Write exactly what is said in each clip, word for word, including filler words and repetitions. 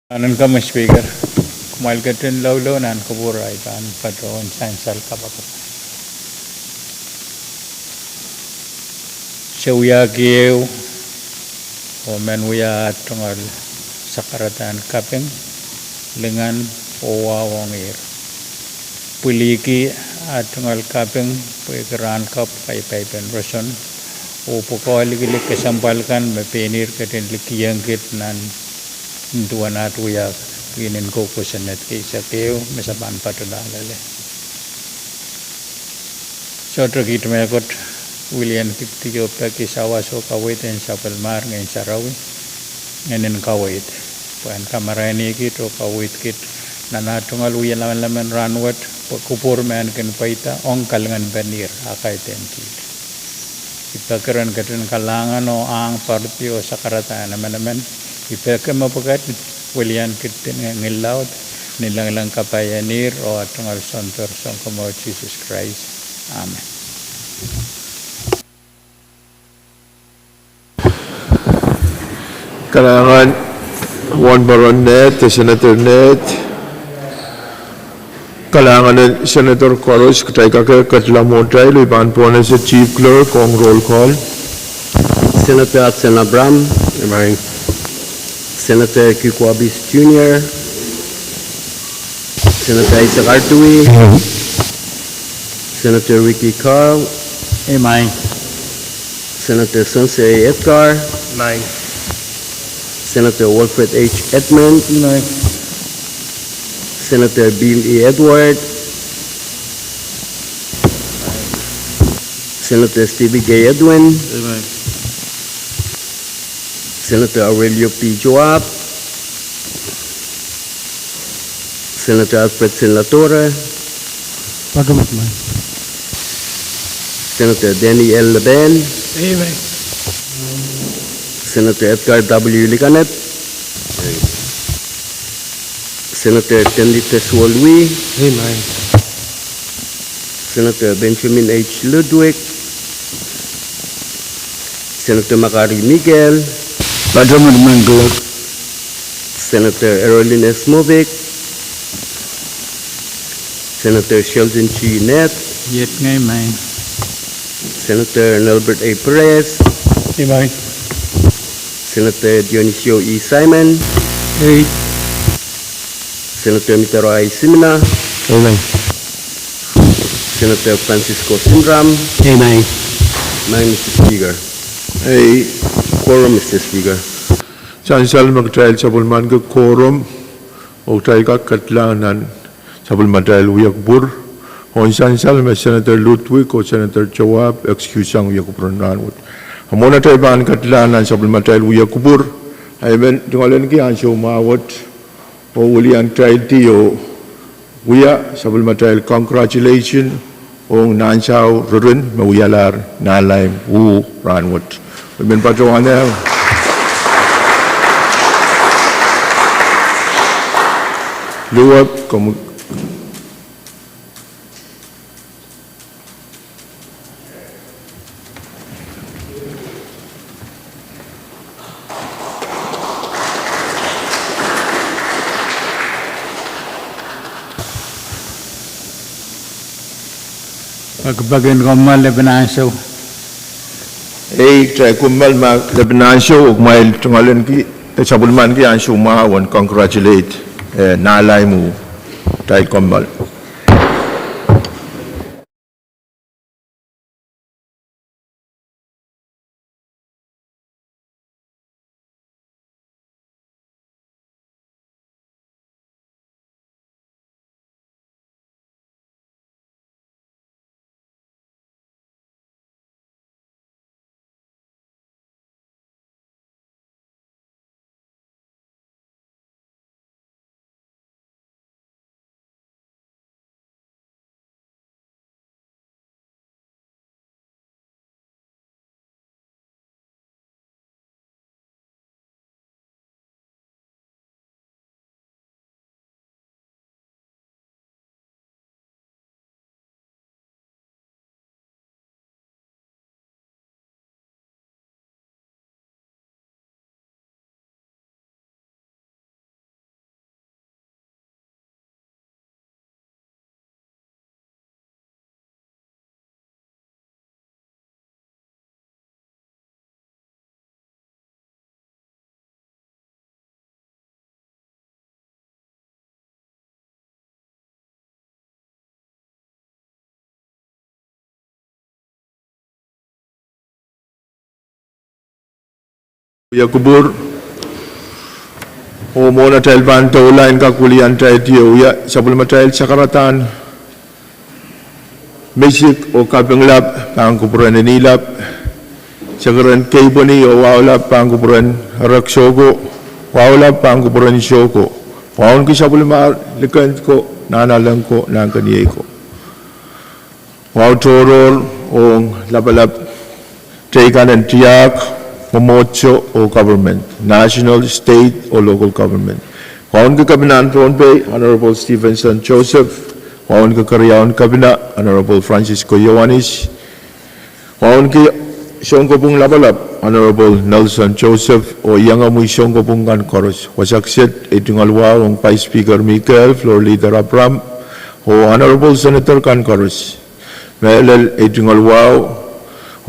Ahnenka me Speaker, kumwail ketin loulou nan kupwur, I pahn patohwan sansal kapakap. Se wiahki ehu, oh men wia ah tungoal sakaradahn kaping, lingan oh wahu ong ihr. Pwilikihdi ah tungoal kaping pwehki rahn kapw, kaipaipen roson, oh pwukoa likilik kesempwal kan me pein ihr ketin likiengkit nan duwen ah wiahki pwihn en kou kosonned kei, se keieu me se pahn patohlahng loale. Sohte kiht mehkot wiliankihdi oh peki sawas oh kaweid en sapwellimahr Ngehn Sarawi, Ngehn en kaweid, pwe en kamarainih kiht oh kaweid kiht nan ah tungoal wia lemon lemon rahnwet, pwe kupwur me en kin pweida ong kalinganpen ihr ah kaidehn kiht. I peki ren ketin kalahngan oh ahng poaridi oh sakaradahn emenemen. I peki mepwukat wiliankihdi ngil laud, ni lengleng kapai en ihr oh ah tungoal Soundoro Sounkomour Sises Krais. Amen. Kalahngan, Wahnpoaron Ned, Senator Ned. Kalahngan en Senator koaros, kitail kak ketila mwohtail, I pahn pwonehng Chief Clerk ong roll call. Senator Hudson Abraham. Senator Quick Hubbes Junior, Senator Isaac Artui, Senator Ricky Carl, Senator Sons A. Edgar, Senator Wilfred H. Edmund, Senator Bill E. Edward, Senator Steven K. Edwin, Senator Aurelio P. Joab, Senator Alfred Senlatore, Senator Danny L. Leben, Senator Edgar W. Likanep, Senator Tenlite Suolwi, Senator Benjamin H. Ludwig, Senator Makari Miguel, Senator Erolin S. Movic, Senator Sheldon G. Ned, Senator Nelbert A. Perez, Senator Dionisio E. Simon, Senator Mitaro I. Simina, Senator Francisco Sinram. Amen, Mister Speaker. Ei, quorum, Mister Speaker. Sansal me kitail sapwellimaniki quorum, oh kitail kak ketila nan sapwellimatail wia kupwur. Oh sansal me Senator Ludwig oh Senator Joab excuse sang wia kupwur en rahnwet. A mwohn atail pahn ketila nan sapwellimatail wia kupwur, I men tungoalenki ansou mwahu wet oh wilian kitail di oh wia sapwellimatail congratulation ong nansao ririn me wialahr Nahlaim uh rahnwet. I men patohwan luwet komw Pekipek en kommoal lepin ansou. Ei, kitail kommoal ma lepin ansou, oh kumwail tungoalenki, eh, sapwellimaniki ansou mwahu en congratulate, eh, Nahlaim uh, kitail kommoal. Wia kupwur, oh mwohn atail pahn doula en kak wiliandi atail wia sapwellimatail sakaradahn misik oh kapinglap pahn kupwuren Inelap, sekeren Keipweni oh Waulap pahn kupwuren Ereksoko, Waulap pahn kupwuren Soko. Wauneki sapwellimar likend ko, nanalek ko, nahnkeniei ko. Wau tohrohr ong lapalap teikan en tiahk, mwomwohdiso oh government, national, state oh local government. Wauneki Kepinahn Pohnpei, Honorable Stephenson Joseph. Wauneki Keriaun Kepina, Honorable Francisco Ioanis. Wauneki Sounkopwung Lapalap, Honorable Nelson Joseph, oh iangahki sounkopwung kan koaros. Wasa kiset, ei tungoal wahu ong Vice Speaker Mikel, Floor Leader Abraham, oh Honorable Senator kan koaros. Mehlel ei tungoal wahu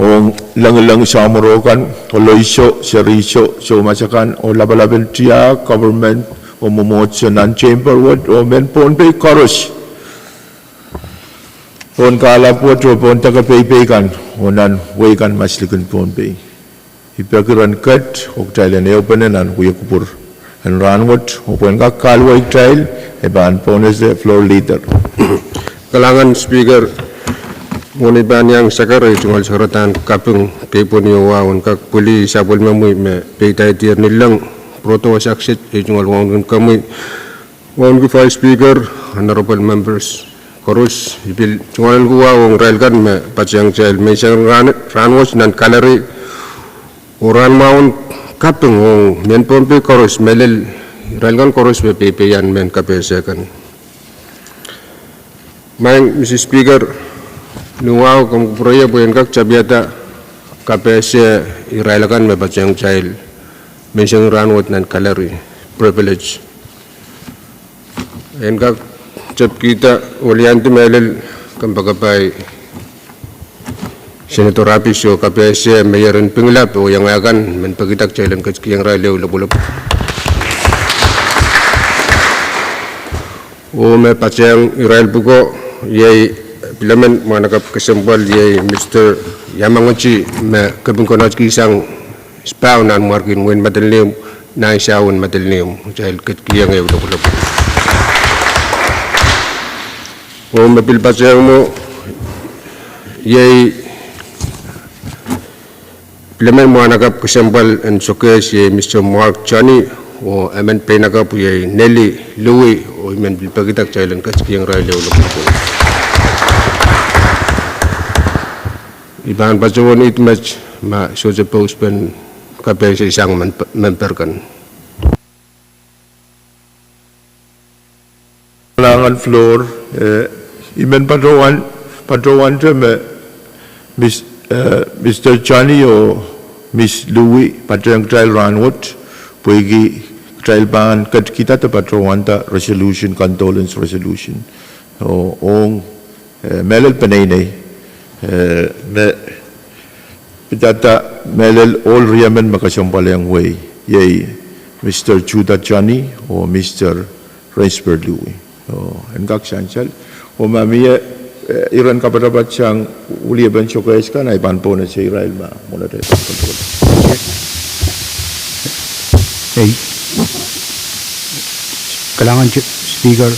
ong lengileng samworo kan, Oloiso, Seriso, soumas akan, oh lapalap en tiahk, government, oh mwomwohdiso nan chamber wet, oh mehn Pohnpei koaros. Pohn kahlap wet oh pohn deke peipei kan, oh nan wehi kan maslikin Pohnpei. I peki ren ket oh kitail en ehupene nan wia kupwur en rahnwet, oh pwehn kak kahluwa kitail, e pahn pohnese Floor Leader. Kalahngan Speaker, mwohn ei pahn iang saker, ei tungoal sakaradahn kaping Keipweni oh Wahu en kak pwili sapwellimomwi me peidaidier ni leng. Pwurodo wasa kiset, ei tungoal wauneki komwi, wauneki Vice Speaker, Honorable Members koaros, I pil tungoal wahu ong irail kan me patehng kitail menseng rahnwet nan gallery, oh rahn mwahu en kaping ong mehn Pohnpei koaros, mehlel irail kan koaros me peipeian mehn kapehse kan. Maing Mister Speaker, ni wahu komw kupwure pwe en kak tapihada kapehse irail akan me patehng kitail menseng rahnwet nan gallery, privilege. En kak tepkihda wiliandi mehlel kompoakepahi Senator Abis oh kapehse Meir en Pingelap oh iangahki kan men pekida kitail en ketikihong irail ehu lopwulopwul. Oh me patehng irail pwuko iei pilemen mwahnakapw kesempwal iei Mister Yamangiti me kepin konehng kihsang spau nan mwarkin wehin Madolenihmw, nan sawin Madolenihmw, kitail ketikihong ehu lopwulopwul. Oh me pil patehng mwo iei pilemen mwahnakapw kesempwal en sokehs iei Mister Mark Johnny, oh emen peinakapw iei Nelly Louis, oh I men pil pekida kitail en ketikihong irail ehu lopwulopwul. I pahn patohwan ihte met ma sohte pouspen kapehse sang memper kan. Kalahngan Floor, eh, I men patohwan, patohwante me Mis-, eh, Mister Johnny oh Miss Louis patehng kitail rahnwet, pwehki kitail pahn ketikihda de patohwanda resolution, condolence resolution. Oh, ong eh, mehlel peneinei, eh, me pidada mehlel ohl riemen me kesempwal ong wehi, iei Mister Judah Johnny oh Mister Rensburg Louis. Oh, en kak sansal. Oh ma mie, eh, iren kapatapat sang wiliepen sokehs kan, I pahn pohnese irail ma mwohn atail pahn kontrol. Ei, kalahngan Speaker.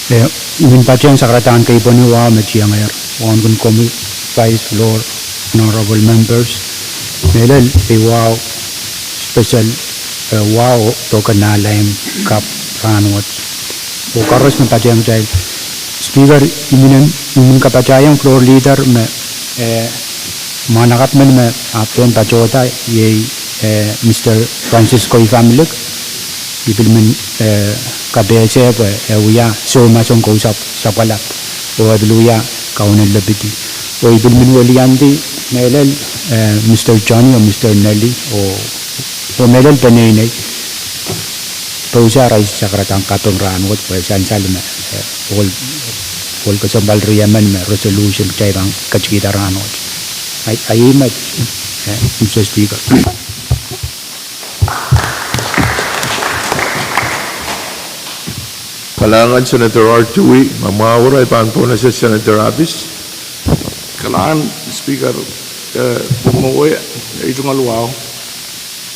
Eh, I men patehng sakaradahn Keipweni Wahu me tiengehr, wauneki komwi Vice, Floor, Honorable Members. Mehlel ei wahu special, eh, wahu doke nahlaim kapw rahnwet. Oh koaros me patehng kitail. Speaker, I men, I men kapatahieng Floor Leader me, eh, mwahnakapw men me ahpw pahn patohda iei, eh, Mister Francisco Ifamilek. I pil men, eh, kapehse pwe e wia soumas ong kou sap-, sapwalap, oh e pil wia kaunen lepidi. Oh I pil men wiliandi mehlel, eh, Mister Johnny oh Mister Nelly, oh, oh mehlel peneinei. Pousehla arail sakaradahn kaping rahnwet pwe sansal me, eh, ohl, ohl kesempwal riemen me resolution kitail pahn ketikihda rahnwet. Ai, ai met, eh, Mister Speaker. Kalahngan Senator Artui, ma mwahu wet I pahn pohnese Senator Abis. Kalahngan Speaker, eh, mwowe, ei tungoal wahu.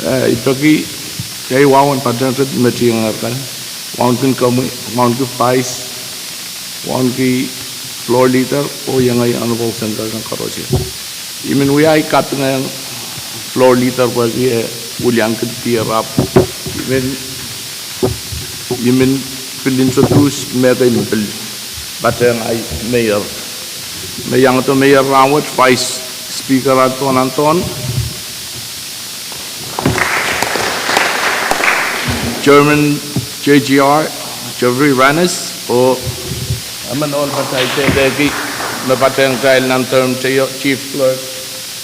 Eh, I peki kei wahu en patehng met iengei kan, wauneki komwi, wauneki vice, wauneki floor leader, oh iengei honorable senator kan koaros. I men wia ei kapingehng floor leader pwehki e wiliankihdi ierap. I men, I men pil introduce me kei me pil patehng ei mayor. Me iangahdo mayor rahnwet, vice speaker Anton Anton, chairman J G R, Jeffrey Ranes, oh emen ohl me kitail dehdehki me patehng kitail nan term teio, chief clerk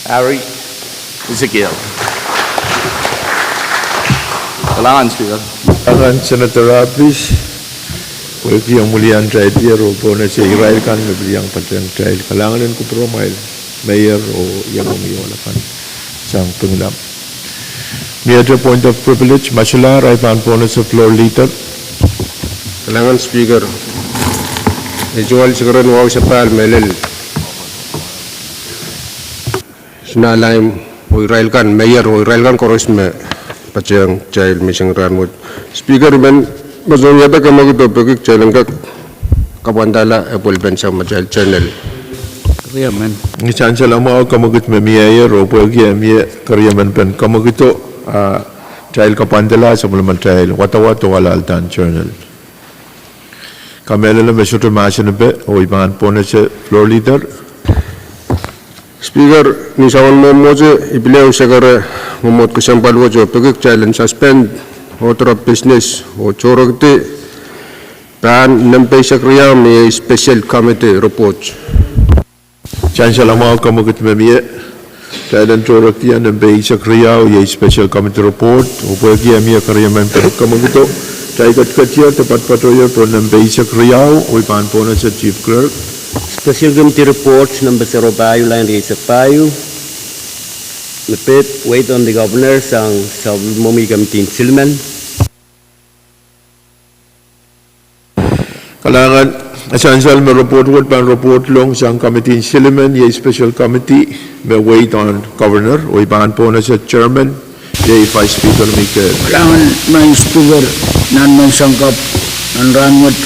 Harry Ezekiel. Kalahngan Speaker. Kalahngan Senator Abis, pwehki omw wiliandi kitail oh pohnese irail kan me pil iang patehng kitail. Kalahngan en kupwuromwail, mayor oh iengomwi ohl akan sang Pingelap. Miehte point of privilege, ma solahr, I pahn pohnese floor leader. Kalahngan Speaker, I tungoal sekeren wahu sapahl mehlel Sinalaim oh irail kan, mayor oh irail kan koaros me patehng kitail mising rahnwet. Speaker, I men koasoiahda kamwekid oh peki kitail en kak kapwandala epwelpen sang atail journal. Keriemen. Ni sansal mwahu kamwekid me mieier oh pwehki e mie keriemen pen kamwekido, ah, kitail kapwandala sapwellimatail wadawad oh alahldahn journal. Kamehlele me sohte mahsen epe, oh I pahn pohnese floor leader. Speaker, ni soangen mwomwohdiso, I pil ehu sekere mwomwohd kesempwal wet oh peki kitail en suspend order of business oh tohrekidi pahn nempe eisek riau me iei special committee report. Sansal mwahu kamwekid me mie, kitail en tohrekidi nempe eisek riau iei special committee report, oh pwehki e mie keriemen pen kamwekido, kitail ketiketier de poatopoatohier pohn nempe eisek riau, oh I pahn pohnese chief clerk. Special committee report nempe sero pahieu, lain rieisek pahieu. Me pid, weid on the governor sang sapwellimomwi committee en silimen. Kalahngan, sansal me report wet pahn report ong sang committee en silimen, iei special committee me weid on governor, oh I pahn pohnese chairman, iei Vice Speaker Mikel. Kalahngan Madam Speaker, nan menseng kapw, nan rahnwet,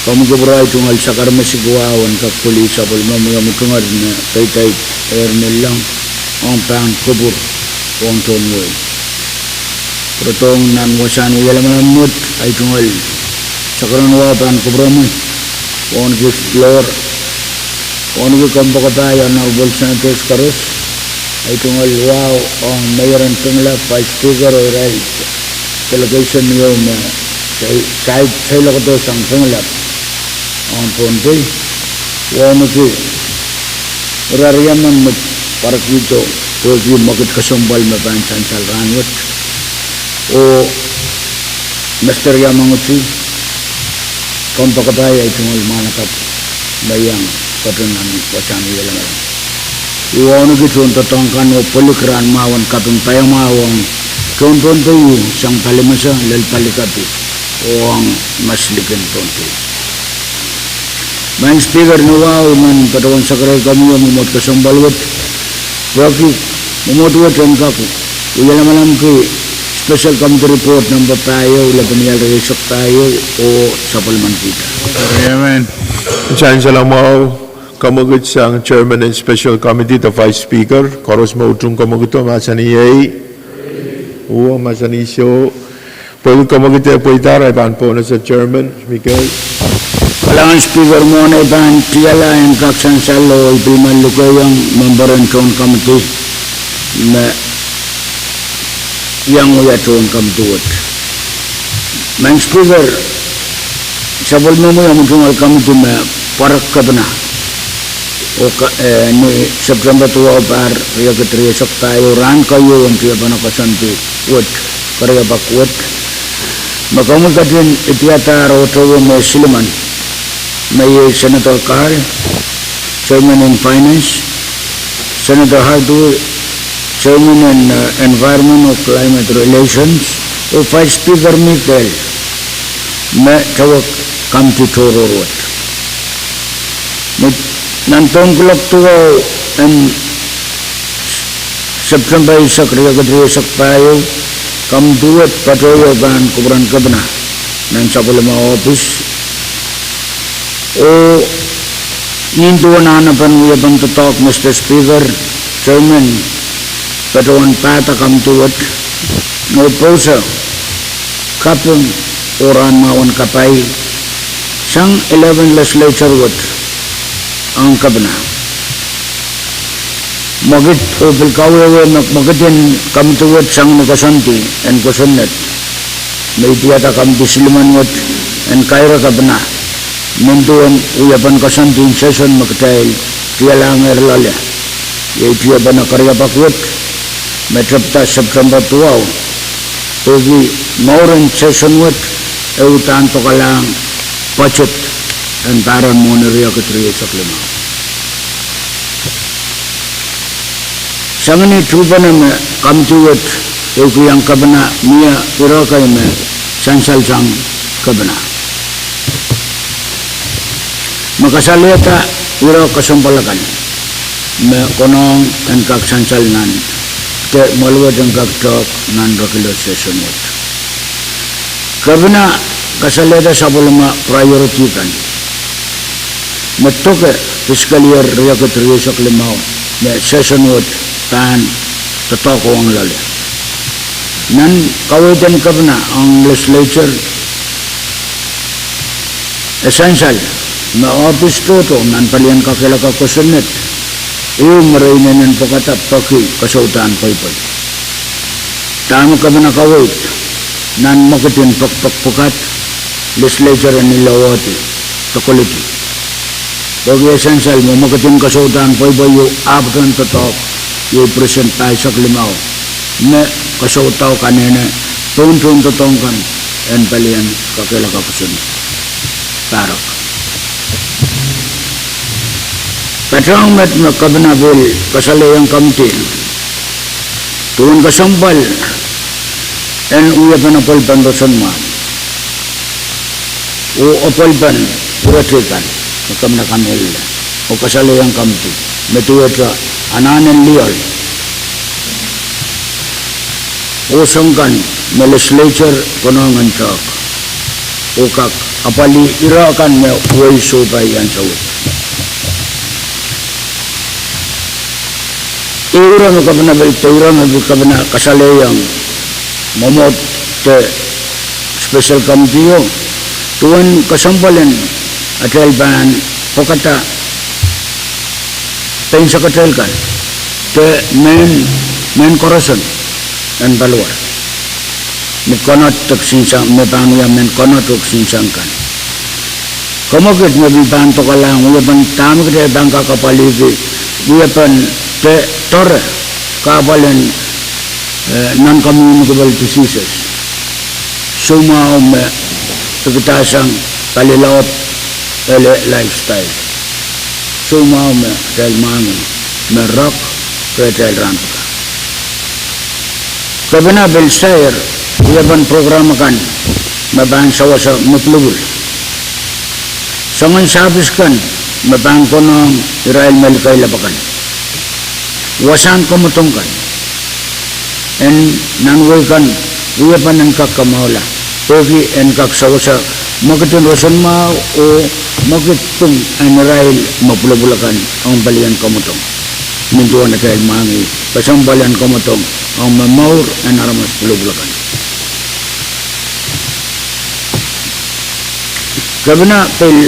komw kupwur, I tungoal sakaramasik wahu en kak pwili sapwellimomwi omw tungoal me kaidehn ehr me lang ong pahn kupwur ong tohn wehi. Pwurodohng nan wasahn wie lamalam wet, I tungoal sakaraman wahu pahn kupwuromwi, wauneki floor, wauneki kompoakepahi, honorable senators koaros. I tungoal wahu ong mayor en Pingelap, vice speaker oh irail delegation ieu me saik, saik, seiloakdo sang Pingelap ong Pohnpei. Wauneki ira riemen me pwarek kihdo pwehki mwekid kesempwal me pahn sansal rahnwet. Oh Mister Yamauchi, kompoakepahi, I tungoal mwahnakapw me iang patohwan nan wasahn wie lamalam. I wauneki tohndoadoahk kan oh pwilik rahn mwahu en kaping paiamwahu ong tohn Pohnpei sang palimese lel Pali Kapi oh ong mas likin Pohnpei. Madam Speaker, ni wahu I men patohwan sakaraikomwi omw mwomwohd kesempwal wet, pwehki mwomwohd wet en kak wie lamalamki special committee report nempe pahieu, lepin ial rieisek pahieu, oh sapwellimen Piter. Amen. Sansal mwahu kamwekid sang chairman en special committee de vice speaker, koaros me utung kamwekido mahsanih ei. Uwe mahsanih soh. Pwehki kamwekid e pweida, I pahn pohnese chairman Mikel. Kalahngan Speaker, mwohn ei pahn tiala en kak sansal, oh I pil men lukehiong member en tohn committee me iang wia tohn committee wet. Madam Speaker, sapwellimomwi omw tungoal committee me pwarek kepina, oh ka, eh, ni September duwau pahr riekid rieisek pahieu, rahn keieu en tiepene koasoandi wet, keriepak wet, me komwi ketin idiadahr oh towe me silimen, me iei Senator Carl, chairman en finance, Senator Hartwig, chairman en, eh, environment oh climate relations, oh vice speaker Mikel, me towe committee tohrohr wet. Ni nan tohn kuloak duwau en September eisek, riekid rieisek pahieu, kamidi wet patohio pahn kupwuren kepina nan sapwellime ohpis. Oh nin duwen ahnepen wiepen doadoahk, Mister Speaker, Chairman, patohwan pahda kamidi wet, oh pouso kaping oh rahnmwahwen kapai sang eleven legislature wet ong kepina. Mwekid, oh pil kawehwe me mwekid en kamidi wet sang ni koasoandi en kosonned me I diarada kamidi silimen wet en kairek kepina nin duwen wiepen koasoandi en session me kitail dialahngehr loale. Iei tiepene keriapak wet me tepda September duwau, pwehki mouren session wet e uhdahn dokalahng budget en pahr en mwohni riekid rieisek limau. Sang ni tuhpene me kamidi wet ehukihong kepina, mie ire kei me sansal sang kepina me kasalehda ire kesempwal akan me konehng en kak sansal nan de mwoahl wet en kak tehk nan regular session wet. Kepina kasalehda sapwellime priority kan me doke fiscal year riekid rieisek limau me session wet pahn doadoahk ong loale. Nan kaweid en kepina ong legislature, e sansal me ohpis tohto nan palien kakehlaka kosonned ehu me re inenen pwekada peki kesouhdahn pweipwei. Dahme kepina kaweid nan mwekid en pekipek pwukat, legislature en ilowehdi, dokoledi. Pwehki e sansal me mwekid en kesouhdahn pweipweio ahpwtehn doadoahk iei percent pahisek limau me kesoudahu kanene pohn tohndoadoahk kan en palien kakehlaka kosonned. Pahrek. Patohng met me kepina pil kasalehiong kamidi duwen kesempwal en wiepen apwalipen roson mwahu oh apwalipen ire teikan me kepina kamehlele oh kasalehiong kamidi me duwehte anahn en lioal oh soang kan me legislature konehng en tehk oh kak apwalih ire kan me wehi sohpai ansou wet. Ire me kepina pil, ire me pil kepina kasalehiong mwomwohd de special committee o duwen kesempwal en atail pahn pwekada pein sekatail kan de mehn, mehn koaroson en paliwar me konehng de kisihn soang, me pahn wia mehn konehng de kisihn soang kan. Kemwekid me pil pahn dokalahng wiepen dahme kitail pahn kak apwalihki wiepen de doare kahpwal en, eh, non-communicable diseases. Soumwahu me pikidasang palilaud, ele lifestyle. Soumwahu me atail mwahngih me rek rehtail rahn. Kepina pil sair wiepen program akan me pahn sewese me pwulopwul, soangen sapis kan me pahn konehng irail me likeilap akan, wasahn kamwadong kan en nan wehi kan, wiepen en kak kamwahula pwehki en kak sewese mwekid en roson mwahu oh mwekid pwung en irail me pwulopwul akan ong palien kamwadong. Nin duwen atail mwahngih kesempwal en kamwadong ong me mour en aramas pwulopwul akan. Kepina pil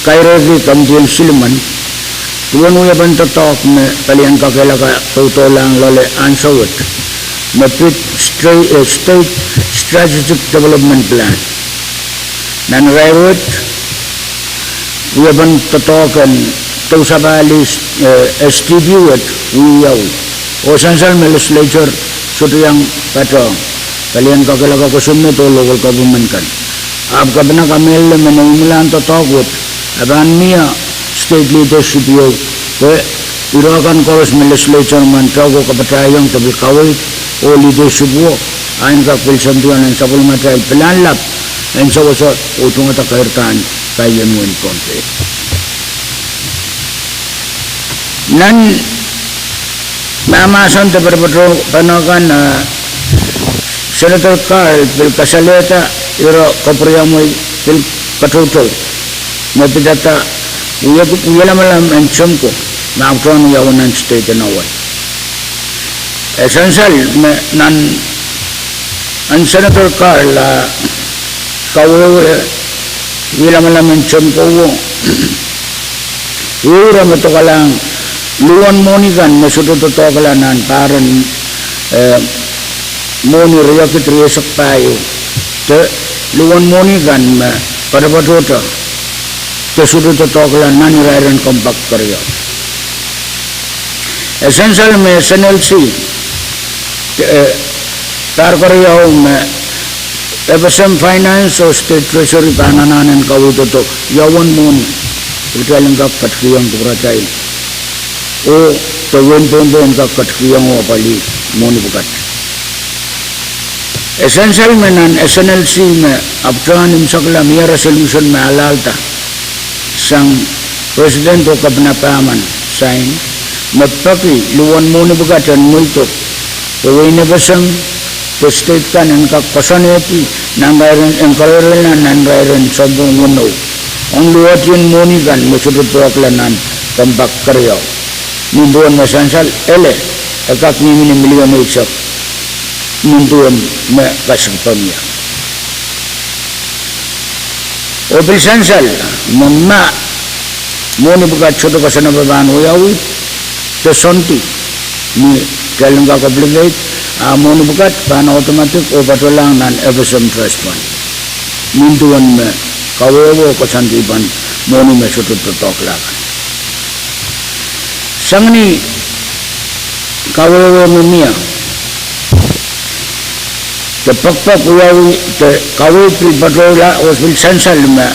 kairehki kamidien silimen duwen wiepen doadoahk me palien kakehlaka doudoulahng loale ansou wet me pid stra-, eh, State Strategic Development Plan. Nan irair wet, wiepen doadoahk en dousapahli, eh, S D P wet wiawi. Oh sansal me legislature sohte iang patohng, palien kakehlaka kosonned oh local government kan. Ahpw kepina kamehlele me ni imwilahn doadoahk wet, e pahn mie state leadership ieu, pwe ire kan koaros me legislature men tehk oh kapatahiong de pil kaweid oh leadership o, ahn kak pil sentiong nan sapwellimatail pilahn lap en sewese oh tungada keirdahn paien wehin Pohnpei. Nan Mahmahsen de patopato pahn kan, eh, Senator Carl pil kasalehda ire kapwuriamwei pil katoutou me pidada wie, wie lamalam en Simko me ahpwtehn wiawi nan state en Hawaii. E sansal me nan, en Senator Carl a kawehwe wie lamalam en Simko o, ire me dokalahng luhwen mwohni kan me sohte doadoahkla nan pahr en, eh, mwohni riekid rieisek pahieu, de luhwen mwohni kan me patopatohte de sohte doadoahkla nan irair en compact keriau. E sansal me S N L C, eh, pahr keriau me F S M Finance oh State Treasury pahn anahne en kaweidodo ia uwen mwohni kitail en kak ketikihong kupwuratail, oh de wehin Pohnpei en kak ketikihong oh apwalih mwohni pwukat. E sansal me nan S N L C me ahpwtehn imwisekla mie resolution me alahlda sang President oh Kepina Paman sign, me peki luhwen mwohni pwukat en mweidok, de wehin F S M, de state kan en kak koasoanehdi nan irair en, en kareirei nan irair en sounpwong weneu, ong luwetien mwohni kan me sohte doadoahkla nan compact keriau. Nin duwen me sansal ele, e kak mihmi ni milion eisek nin duwen me kasikpamia. Oh pil sansal me ma mwohni pwukat sohte koasoane pahn wiawi, de sondi ni kitail en kak obligate, a mwohni pwukat pahn automatic oh patohlahng nan F S M Trust Fund. Nin duwen me kawehwe oh koasoandi pahn mwohni me sohte doadoahkla kan. Sang ni kawehwe me mie, de pekpek wiawi, de kaweid pil patohla oh pil sansal me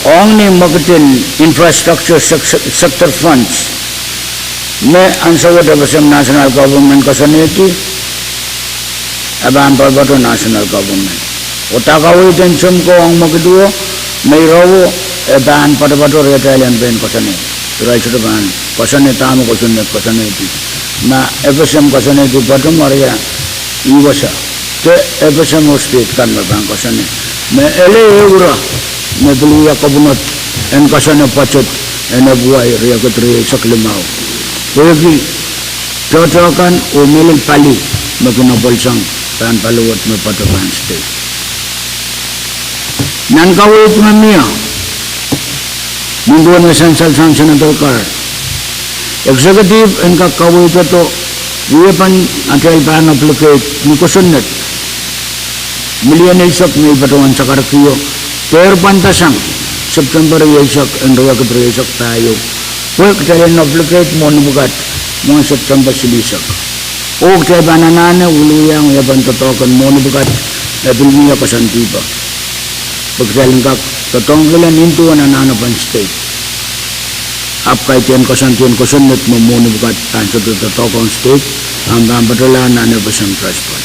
ong ni mwekid en infrastructure sec-, sector funds me ansou wet F S M national government koasoanehdi, e pahn patopato national government. Oh da kaweid en Simko ong mwekid o, me irowo, e pahn patopato riatail en pein koasoane. Irail sohte pahn koasoane dahme kosonned koasoanehdi. Ma F S M koasoanehdi patohwan ih wasa, de F S M oh state kan me pahn koasoane. Me ele ehu ire me pil wia kapwunod en koasoane budget en F Y riekid rieisek limau, pwehki tohto kan oh mehlel pali me kin apwalsang pahn paliwet me patohwan state. Nan kaweid me mie, nin duwen me sansal sang Senator Carl, executive en kak kaweidodo wiepen atail pahn obligate ni kosonned milion eisek me I patohwan sakarkihdo, dehr pwandasang September rieisek en riekid rieisek pahieu, pwe kitail en obligate mwohni pwukat mwohn September silihsek. Oh kitail pahn anahne wiliwiahng wiepen doadoahk en mwohni pwukat me pil mie koasoandi pwe, pwe kitail en kak doadoahngkihla nin duwen anahnepen state. Ahpw kaidehn koasoandi en kosonned me mwohni pwukat pahn sohte doadoahk ong state, a pahn patohla nan F S M Trust Fund.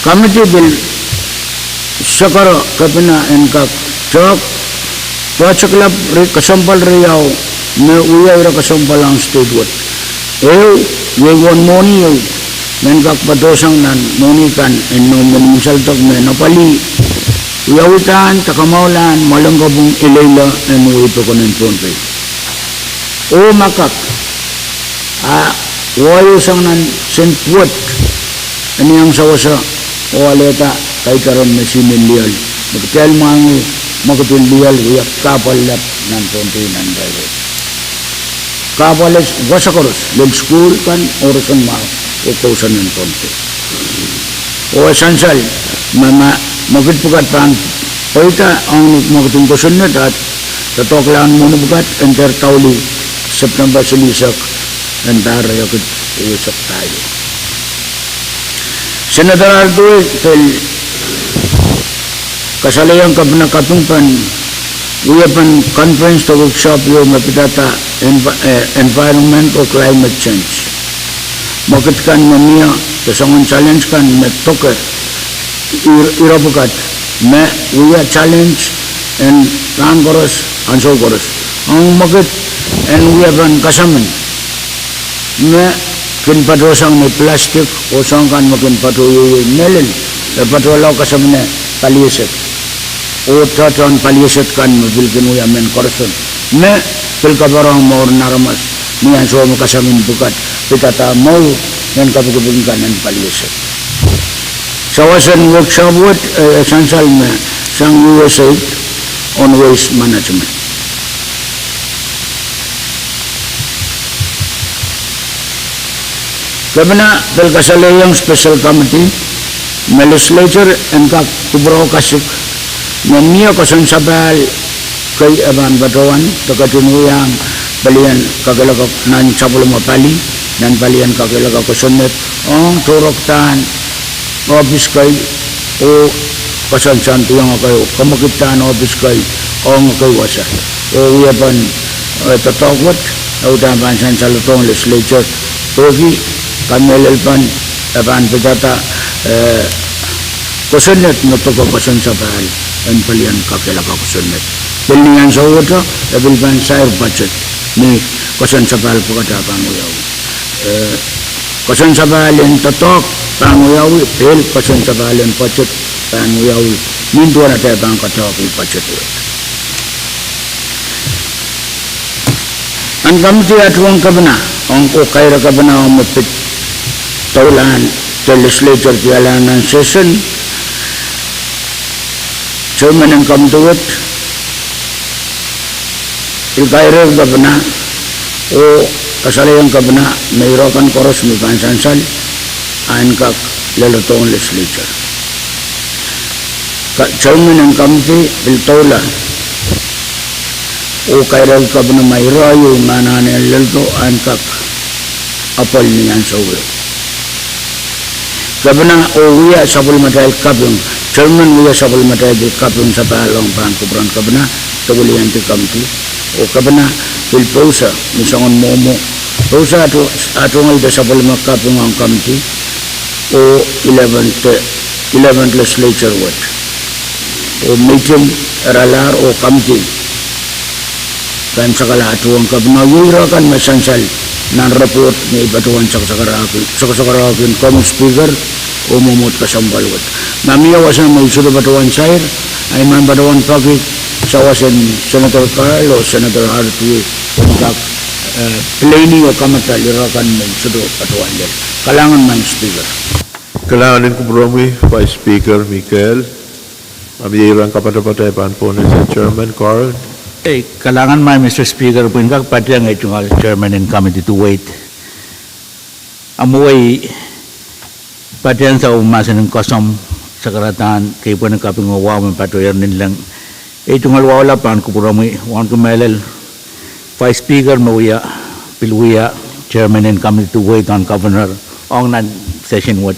Committee pil sakaro Kepina en kak doadoahk, doadoahk kesempwal riau me wia ire kesempwal ong state wet. Ehu, iei uwen mwohni ehu me kak patohsang nan mwohni kan en noumw en imwin saledek me apwalih wiawidahn de kamwahulahn mwoalen kapwung ileile en wehi pokon en Pohnpei. Oh ma kak, a wahio sang nan sent wet en iang sewese oh alehda kaidehn me sihmw en lioal, me kitail mwahngih mwekid en lioal wia kahpwal lap nan Pohnpei nan irair. Kahpwal wasa koaros, lel sukuhl kan oh roson mwahu oh kousoan en Pohnpei. Oh e sansal me ma mwekid pwukat pahn pweida ong ni mwekid en kosonned a doadoahklahng mwohni pwukat en dehr daulih September silihsek en pahr riekid rieisek pahieu. Senator Arduei pil kasalehiong Kepina kapingpen wiepen conference de workshop ieu me pidada envi-, eh, environment oh climate change. Mwekid kan me mie de soangen challenge kan me doke ire, ire pwukat me wia challenge en rahn koaros, ansou koaros. Ong mwekid en wia pahn kasamin me kin patohsang ni plastik oh soahng kan me kin patohwei mehlel, e patohla kasamine palieset oh tohtohn palieset kan me pil kin wia mehn koaros me pil kaparohng mour en aramas ni ansou me kasamin pwukat pidada mour en kapikipik kan en palieset. Sawas en workshop wet, eh, sansal me sang U S A I D on waste management. Kepina pil kasalehiong special committee me legislature en kak kupwure kasik me mie koasoan sapahl kei e pahn patohwan de ketin wiahiong pelien kakehlaka nan sapwellime pali, nan palien kakehlaka kosonned, ong tohrohdahn ohpis kei oh koasoansoandiong ekei oh kemwekidahn ohpis kei ong ekei wasa. Oh wiepen, eh, doadoahk wet, e uhdahn pahn sansal doadoahk legislature, pwehki kamehlelpen e pahn pidada, eh, kosonned me doke koasoan sapahl en pelien kakehlaka kosonned. Pil ni ansou wet, e pil pahn sair budget ni koasoan sapahl pwukat e pahn wiawi. Eh, koasoan sapahl en doadoahk pahn wiawi, pil koasoan sapahl en budget pahn wiawi, nin duwen atail pahn kadarohki budget wet. Nan committee atuhong kepina, ong oh kaire kepina ong me pid doulahn de legislature dialan nan session, chairman en committee wet, pil kaire kepina, oh kasalehiong kepina me ire kan koaros me pahn sansal, en kak leledohng legislature. Ka, chairman en committee pil doula, oh kairehki kepina me ire ieu me anahne leledo en kak apwal ni ansou wet. Kepina oh wia sapwellimatail kaping, chairman wia sapwellimatail pil kaping sapahl ong pahn kupwuren kepina, de wiliandi committee, oh kepina pil pousa ni soangen mwomwo, pousa ato, atuhongalda sapwellime kaping ong committee, oh eleven, eleven legislature wet. Oh meeting, iralahr oh committee pahn sakala atuhong kepina, oh ire kan me sansal nan report me I patohwan sakasakarahki, sakasakarahki en komwi Speaker oh mwomwohd kesempwal wet. Ma mie wasa me I sohte patohwan sair, I men patohwan peki sawas en Senator Carl oh Senator Hardwick en kak, eh, peleini oh kamadal ire kan me I sohte patohwan lel. Kalahngan maing Speaker. Kalahngan en kupwuromwi Vice Speaker Michael. Ma mie ire en kapatapat, I pahn pwonehng Chairman Carl. Eh, kalahngan maing Mister Speaker, pwehn kak patehng ei tungoal chairman en committee to wait. Amwei patehng sapwellime mahsen en koasoandi, sakaradahn keipweni kaping oh wahu me patohier ninleng. Ei tungoal wahula pahn kupwuromwi, wauneki mehlel Vice Speaker me wia, pil wia chairman en committee to wait on governor ong nan session wet.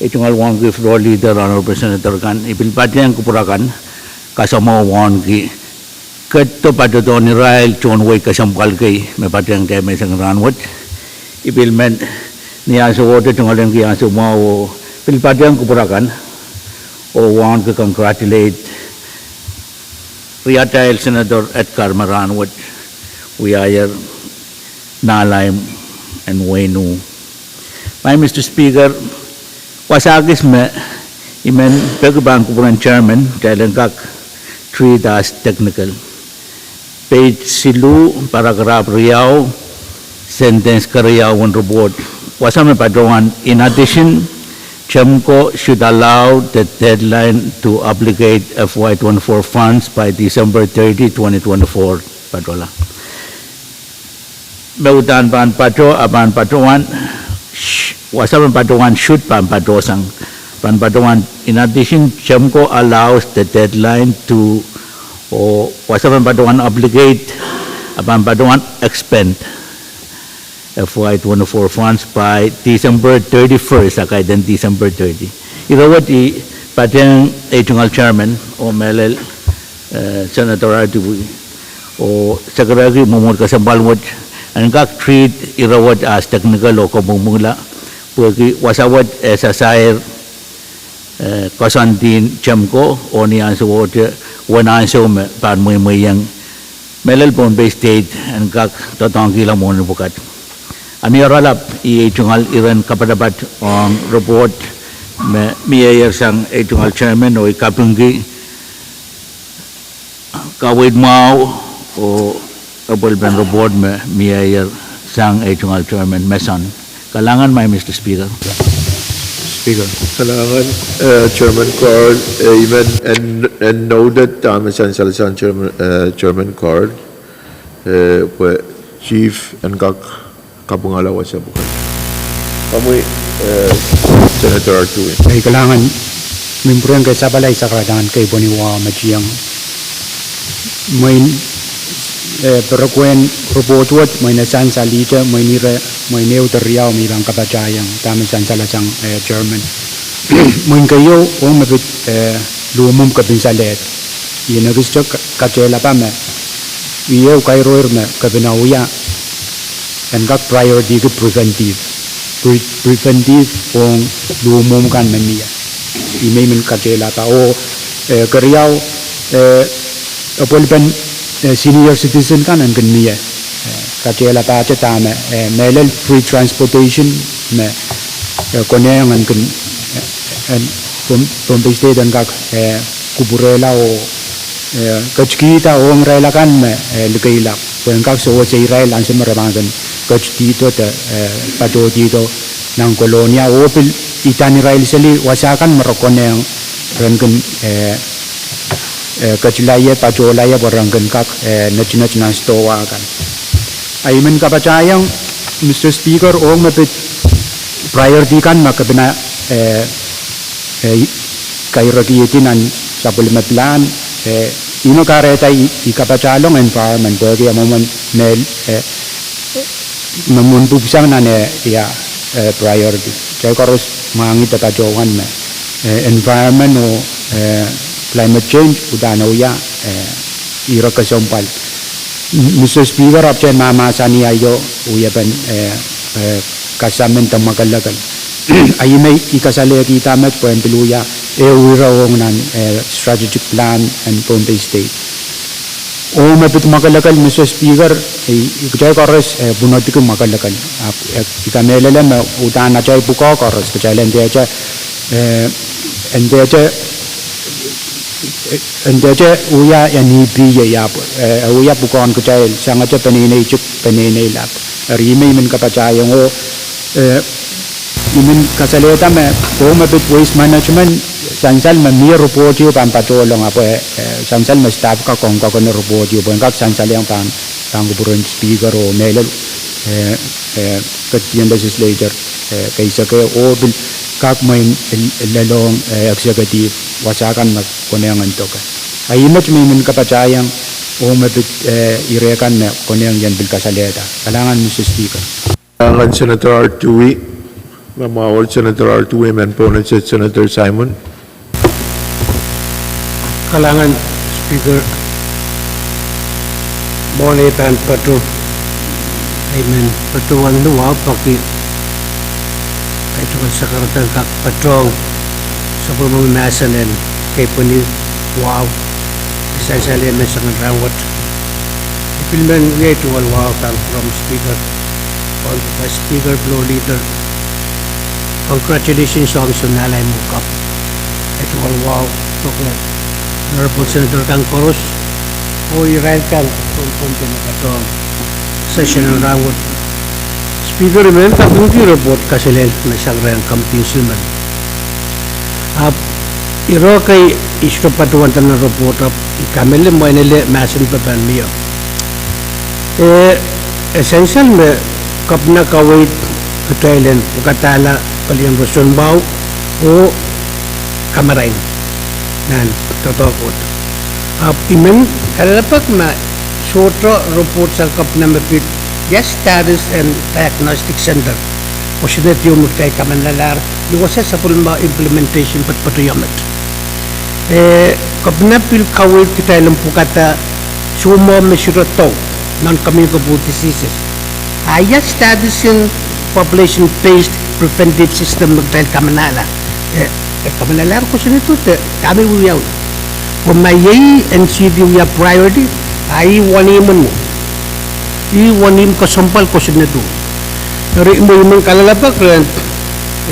Ei tungoal wauneki floor leader, honorable senator kan, I pil patehng kupwur akan, kasamwo wauneki, ketido patohdohn irail tohn wehi kesempwal kei me patehng kei menseng rahnwet. I pil men ni ansou wet tungoal en ki ansou mwahu oh pil patehng kupwur akan, oh wauneki congratulate riatail Senator Edgar me rahnwet wiahier nahlaim en wehin uh. Maing Mister Speaker, wasa kis me I men peki pahn kupwuren chairman, kitail en kak treat as technical. Page siluh, paragraph riau, sentence keriau en report. Wasa me patohwan, in addition, TEMCO should allow the deadline to obligate F Y twenty-four funds by December thirty, twenty twenty-four. Patohla me uhdahn pahn patoh, a pahn patohwan, sh-, wasa me patohwan should pahn patohsang. Pahn patohwan, in addition, TEMCO allows the deadline to, oh wasa me patohwan obligate, a pahn patohwan expend F Y twenty-four funds by December thirty-first, a kaidehn December thirty. Ire wet I patehng ei tungoal chairman oh mehlel, eh, Senator Hardwick, oh sekerehki mwomwohd kesempwal wet, en kak treat ire wet as technical oh kopwungpwungla, pwehki wasa wet e sasair, eh, koasoandien TEMCO, oh ni ansou wet, wen ansou me pahn mweimweiong mehlel Pohnpei State en kak doadoahngkihla mwohni pwukat. A mie oaralap ih ei tungoal iren kapatapat ong report me mieier sang ei tungoal chairman oh I kapingki kaweid mwahu oh apwalpen report me mieier sang ei tungoal chairman Mason. Kalahngan, Mister Speaker. Speaker. Kalahngan, eh, Chairman Carl, eh, I men en, en noted dahme sansal sang Chairman, eh, Chairman Carl, eh, pwe Chief en kak kapingala wasa pwukat. Komwi, eh, Senator Artui. Ei, kalahngan, mie pwurehng kesapala I sakaradahn kei pwehn wia metieng. Mwein, eh, perekuwen report wet, mwein e sansal ihte, mwein ire, mwein ehu de riau me I pahn kapatahiong, dahme sansal sang, eh, chairman. Mwein keieu, ong me pid, eh, luhmwuhmw kepin salehd. I en ekiste ka-, katehlapa me I ehu kairoir me kepina wia en kak priority ki preventive. Pre-, preventive ong luhmwuhmw kan me mie. I men, I men katehlapa oh, eh, keriau, eh, apwalpen, eh, senior citizen kan en kin mie. Eh, katehlapahte dahme, eh, mehlel free transportation me, eh, konehng en kin, eh, en Pom-, Pohnpei State en kak, eh, kupwurehla oh, eh, ketikihda ong irail akan me, eh, likeilap. Pwe en kak sewese irail ansou me re pahn kin ketidihdo de, eh, patohdihdo nan Kolonia oh pil idan irail seli wasa kan me re konehng ren kin, eh, eh, ketilaie, patohlaie pwe ren kin kak, eh, netinet nan sidohwa kan. A I men kapatahiong, Mister Speaker, ong me pid priority kan me kepina, eh, eh, kairekihdi nan sapwellime pilahn, eh, I me kahrehda I, I kapatahlong environment, pwehki e mwomwen mehl, eh, me mwomwen pwupwusang nan, eh, ia, eh, priority. Kitail koaros mwahngih de patohwan me, eh, environment oh, eh, climate change uhdahn wia, eh, ire kesempwal. Mister Speaker, ahpwtehn mahmahsanih aio wiepen, eh, eh, kasamin de mwakelekel. A I men I kasalehkihda met pwehn pil wia ehu ire ong nan, eh, strategic plan en Pohnpei State. Oh me pid mwakelekel, Mister Speaker, I, I kitail koaros, eh, pwunodki mwakelekel. Ahpw, eh, I kamehlele me uhdahn atail pwukoa koaros, kitail en dehde, eh, en dehde, eh, en dehde wia en ipi ie ahpw, eh, wia pwukoahn kitail, sangete peneinei tik, peneinei lap. Eri I men, I men kapatahiong oh, eh, I men kasalehda me, oh me pid waste management, sansal me mie report ieu pahn patohlong ahpw, eh, sansal me staff kak ong kak en report ieu, pwe en kak sansalehng pahn, pahn kupwuren Speaker oh mehlel, eh, eh, ketidien legislature, eh, keisek oh pil kak mwein el-, lelohng, eh, executive wasa kan me konehng en doke. A I met me I men kapatahiong, oh me pid, eh, ire kan me konehng I en pil kasalehda. Kalahngan, Mister Speaker. Kalahngan, Senator Artui. Ma mwahu, Senator Artui, men pohnese Senator Simon. Kalahngan, Speaker. Mwohn ei pahn patoh, I men patohwan wahu pwehki ei tungoal sakaradahn kak patohwan sapwellimomwi mahsen en kei pwehn wahu, I sansal ie me sang en rahnwet. I pil men wia ei tungoal wahu pahn kupwuren Speaker, Honorable Speaker, Floor Leader. Congratulations ong soun alehdi me kapw. Ei tungoal wahu pwehki Honorable Senator kan koaros oh irail kan pwehn pwehn me patohwan session en rahnwet. Speaker, I men kapingki report kaselel me sang rehn committee silumen. Ahpw ire kei I sohte patohwanda nan report ahpw I kamehlele mwein ele mahsen pahn mie. E, e sansal me Kepina kaweid kitail en pwukadahla pelien roson mwahu oh kamarain nan doadoahk wet. Ahpw I men kalelapak me sohte report sang Kepina me pid ia status en diagnostic center, kosonned ieu me kitail kamanalahr ni wasa sapwellime implementation patopato met. E, Kepina pil kaweid kitail en pukada soumwahu me sohte doh, non-communicable diseases. A ia status en population-based preventive system me kitail kamanala? E, e kamanalahr kosonned de dahme wiawi? Pwe ma iei en sihdi wia priority, A ih wenihmw mwo. Ih wenihmw kesempwal kosonnedo. Eri mwo I men kalelapak rehn,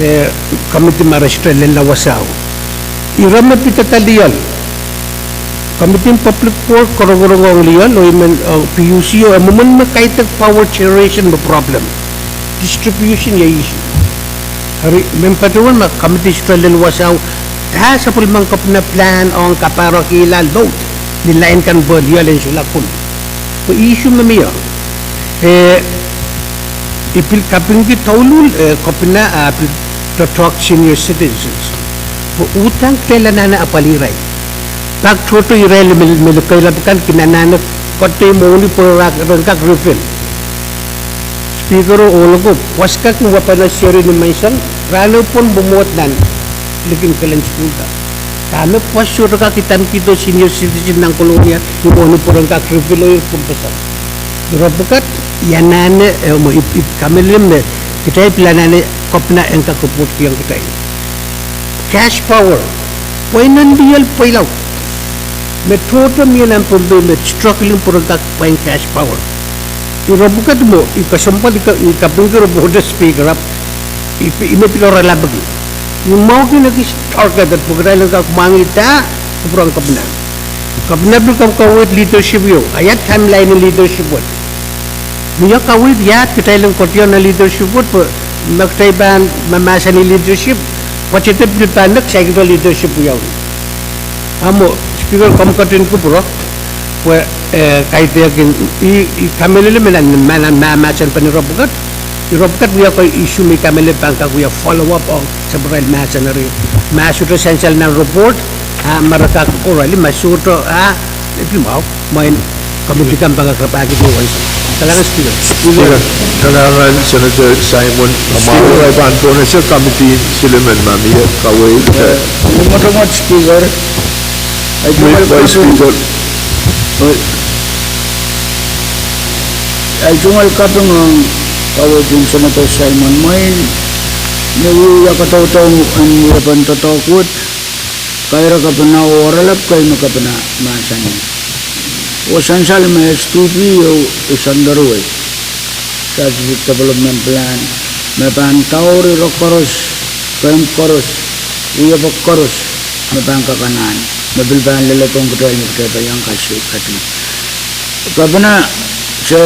eh, committee me re sohte lella wasao. Ira me pidada lioal. Committee en Public Work korongorong ong lioal, oh I men, oh, P U C, oh, e mwomwen me kaidehk power generation me problem. Distribution iei issue. Eri, men patohwan me committee sohte lel wasao, ah, sapwellimen kepina plan ong kapahrokihla load ni line kan pwe lioal en solahr kin. Pwe issue me mie. Eh, I pil kapingki douluhl, eh, kepina, ah, pil doadoahk senior citizens. Pwe uhdahn kitail anahne apwalih irail. Pak tohto irail me, me likeilap kan kin anahne koadoahk mwohni pwe re kak refill. Speaker oh loko, pwoaskak me wapene seri ni menseng, rahno pwon pwe mwohd nan likin kelen sukuhl da. Dahme pwoas sohte kak idamkihdo senior citizen nan Kolonia ni mwohni pwe re kak refill oh pwon pwosang. Ire pwukat, I anahne, eh, mwo I, I kamehlele me kitail pil anahne kepina en kak report kihong kitail. Cash power, pweinen lioal pweilaud. Me tohto mie nan Pohnpei me struggling pwe re kak pwain cash power. Ire pwukat mwo, I kesempwal, I ka, I kapingki report speaker ahpw, I, I me pil oralapki. I mwahuki ekis target pwe kitail en kak mwahngih dah, kupwuren kepina. Kepina pil kak kaweid leadership ieu, a ia timeline en leadership wet. Mie kaweid ia kitail en koadoiong nan leadership wet, pwe me kitail pahn mahmahsanih leadership, pwe kitail pil pahn nek saikinte leadership wiawi. A mwo, Speaker, komw ketin kupwure, pwe, eh, kaidehkin, I, I kamehlele me nan, me nan mahmahsen pahn ire pwukat, ire pwukat wia ko issue me I kamehlele pahn kak wia follow up ong sapwellime mahsen eri. Ma sohte sansal nan report, a ma re kak orali, ma sohte, a, e pil mwahu, mwein committee kan pahn kak rapahki ni wensa. Kalahngan Speaker. Speaker, kalahngan Senator Simon, ma mwahu, I pahn pwonehsek committee silimen ma mie kaweid. Eh, mwotomwot Speaker. Ai tungoal kaping ong kaweid en Senator Simon, mwein me wiewia kadaudau en wiepen doadoahk wet, kaire kepina oh oralap kei me kepina mahsanih. Oh sansal me S T P ieu, eh, Sandar Wei. Strategic Development Plan, me pahn daur ire koaros, kemp koaros, wiepe koaros, me pahn kak anahn, me pil pahn leledohng kitail me kitail pahn iang kak katin. Kepina, se,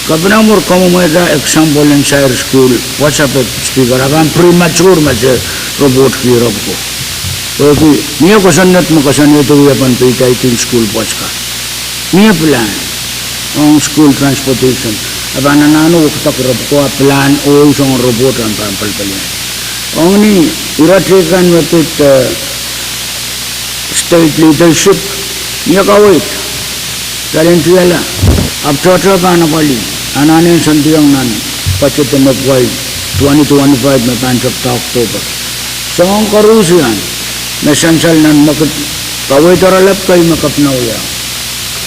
kepina mwur kamwomwehda example en sair sukuhl pwoaska, Speaker, a pahn premature ma se report ki ire pwuko. Pwehki, mie kosonned me koasoanehdi wiepen peidaidiong sukuhl pwoaska. Mie plan ong school transportation. A pahn anahne wekidek ire pwuko a plan oh soangen report en pahn pelpelian. Ong ni ire teikan me pid, eh, state leadership, mie kaweid, talentiala, ahpw tohto pahn apwalih, anahne en soandiong nan budget en FY twenty twenty-five me pahn tepda October. Soangen koaruhsie me sansal nan mwekid, kaweid oralap kei me kepina wia.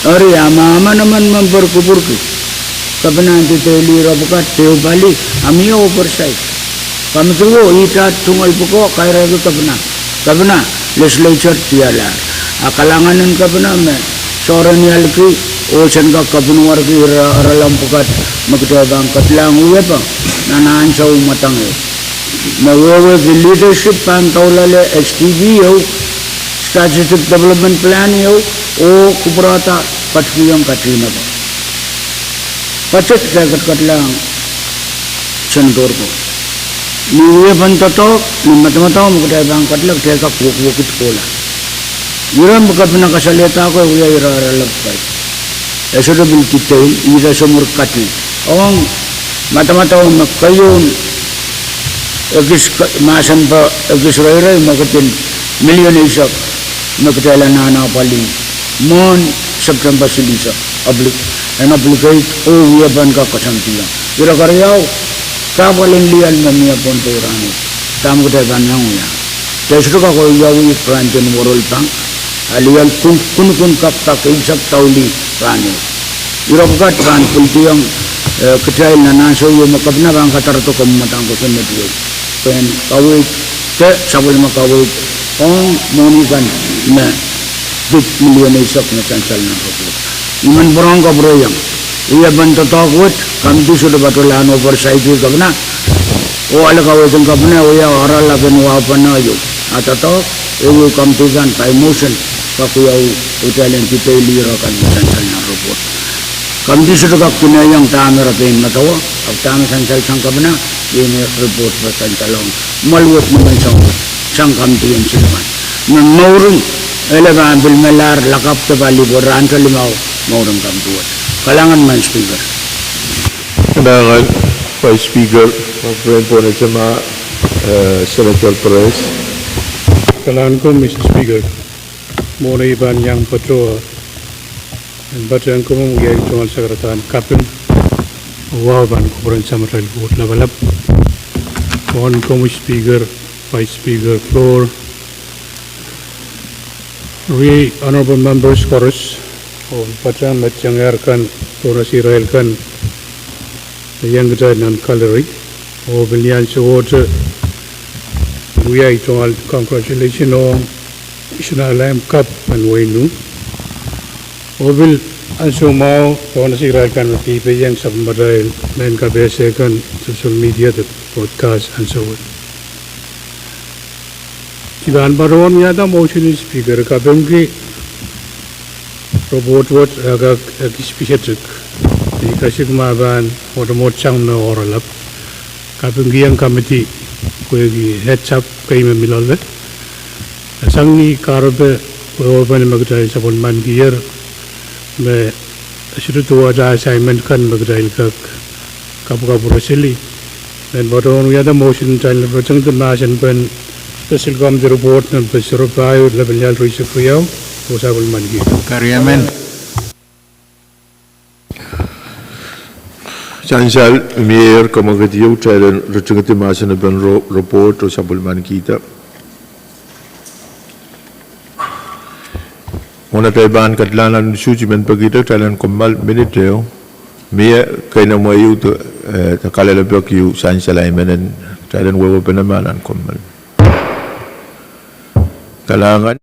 Eri a ma emen emen member kupwurki, kepina en dehdehli ire pwukat, dehr pali, a mie oversight. Committee wo, ihte tungoal pwuko, kairehki kepina. Kepina, legislature dialahr. A kalahngan en kepina me soarenialki, oh sen kak kepinwarki ire, irelaud pwukat, me kitail pahn ketilahng wiepe, nan ansou mwadang ehu. Me wehwehki leadership pahn doulahng S T P ieu, Strategic Development Plan ieu, oh kupwurehda ketikihong katineko. Budget kitail ketikihong Senator ko. Ni wiepen doadoahk, ni madamadau me kitail pahn ketila, kitail kak wekidek kohla. Ire me kepina kasalehda ko wia ire irelap kei. E sohte pil detail, ihte soumwur katin. Ong madamadau me keieun ekis ke-, mahsen pwe ekis reirei mwekid en million eisek me kitail anahne apwalih mwohn September silihsek, obli-, en obligate oh wiepen kak koasoandiong. Ire keriau, kahpwal en lioal me mie Pohnpei rahnwet. Dahme kitail pahn iang wia? Kitail sohte kak wiawi grant en World Bank, a lioal kun-, kunkun kak, kak eisek doula rahnwet. Ire pwukat pahn pwilidiong, eh, kitail nan ansou ieu me kepina pahn kadarodo kamwadang kosonned wet. Pwehn kaweid, de sapwellime kaweid, ong mwohni kan me pid million eisek me sansal nan report. I men pwurehng kapwureiong. Wiepen doadoahk wet, committee sohte patohlahng oversight kepina. Oh ale kaweid en kepina, wia oaralap en wahu pene ieu. A doadoahk, ehu committee kan by motion, kak wia, oh kitail en detail ire kan me sansal nan report. Committee sohte kak dinehiong dahme re pein medewe, ahpw dahme sansal sang kepina, iei me report pahn sansalong. Mwoal wet me men sang, sang committee en silikan. Me mourin, ele pahn pil melahr lakapw de pali pwe rahn limau mourin committee wet. Kalahngan Madam Speaker. Kalahngan Vice Speaker, Representative Poonesema, eh, Senator Perez. Kalahngan komwi Mister Speaker. Mwohn ei pahn iang patohwan, en patehng komwi wiahiong tungoal sakaradahn kaping, oh wahu pahn kupwuren Samat Rahn Koht Lapalap. Mwohn komwi Speaker, Vice Speaker, floor, riei honorable members koaros, oh patehng met iang ehr kan, donors irail kan, me iang kitail nan gallery, oh pil ni ansou wet, wiahiong tungoal congratulation ong Isuna Lamb Cup en wehin Nuh. Oh pil ansou mwahu, donors irail kan me peipehiong sapwellimatail mehn kapehse kan, social media de broadcast and so on. I pahn patohwan wiahda motion en Speaker kapingki report wet, eh, kak ekis pisetik. I kasik ma pahn mwotomwot sang me oaralap. Kapingkihong committee pwehki heads up kei me mi loale. Sang ni kahrepe wehwehpen me kitail sapwellimanikier, me sohte duwehte assignment kan me kitail kak kapwukapwure seli. Men patohwan wiahda motion en kitail ritingdi mahsen pen Special Committee Report nempe sero pahieu, lepin lial rieisek riau, oh sapwellimanikihda. Keriemen. Sansal, mie ehr kamwekid ieu, kitail en ritingdi mahsen pen ro-, report oh sapwellimanikihda. Mwohn atail pahn ketilahng nan usuhs, I men pekihda kitail en kommoal minit ehu. Mie keinemwe ieu de, eh, de kalelapak ieu sansal ahi menen, kitail en wehwehpene ma nan kommoal. Kalahngan.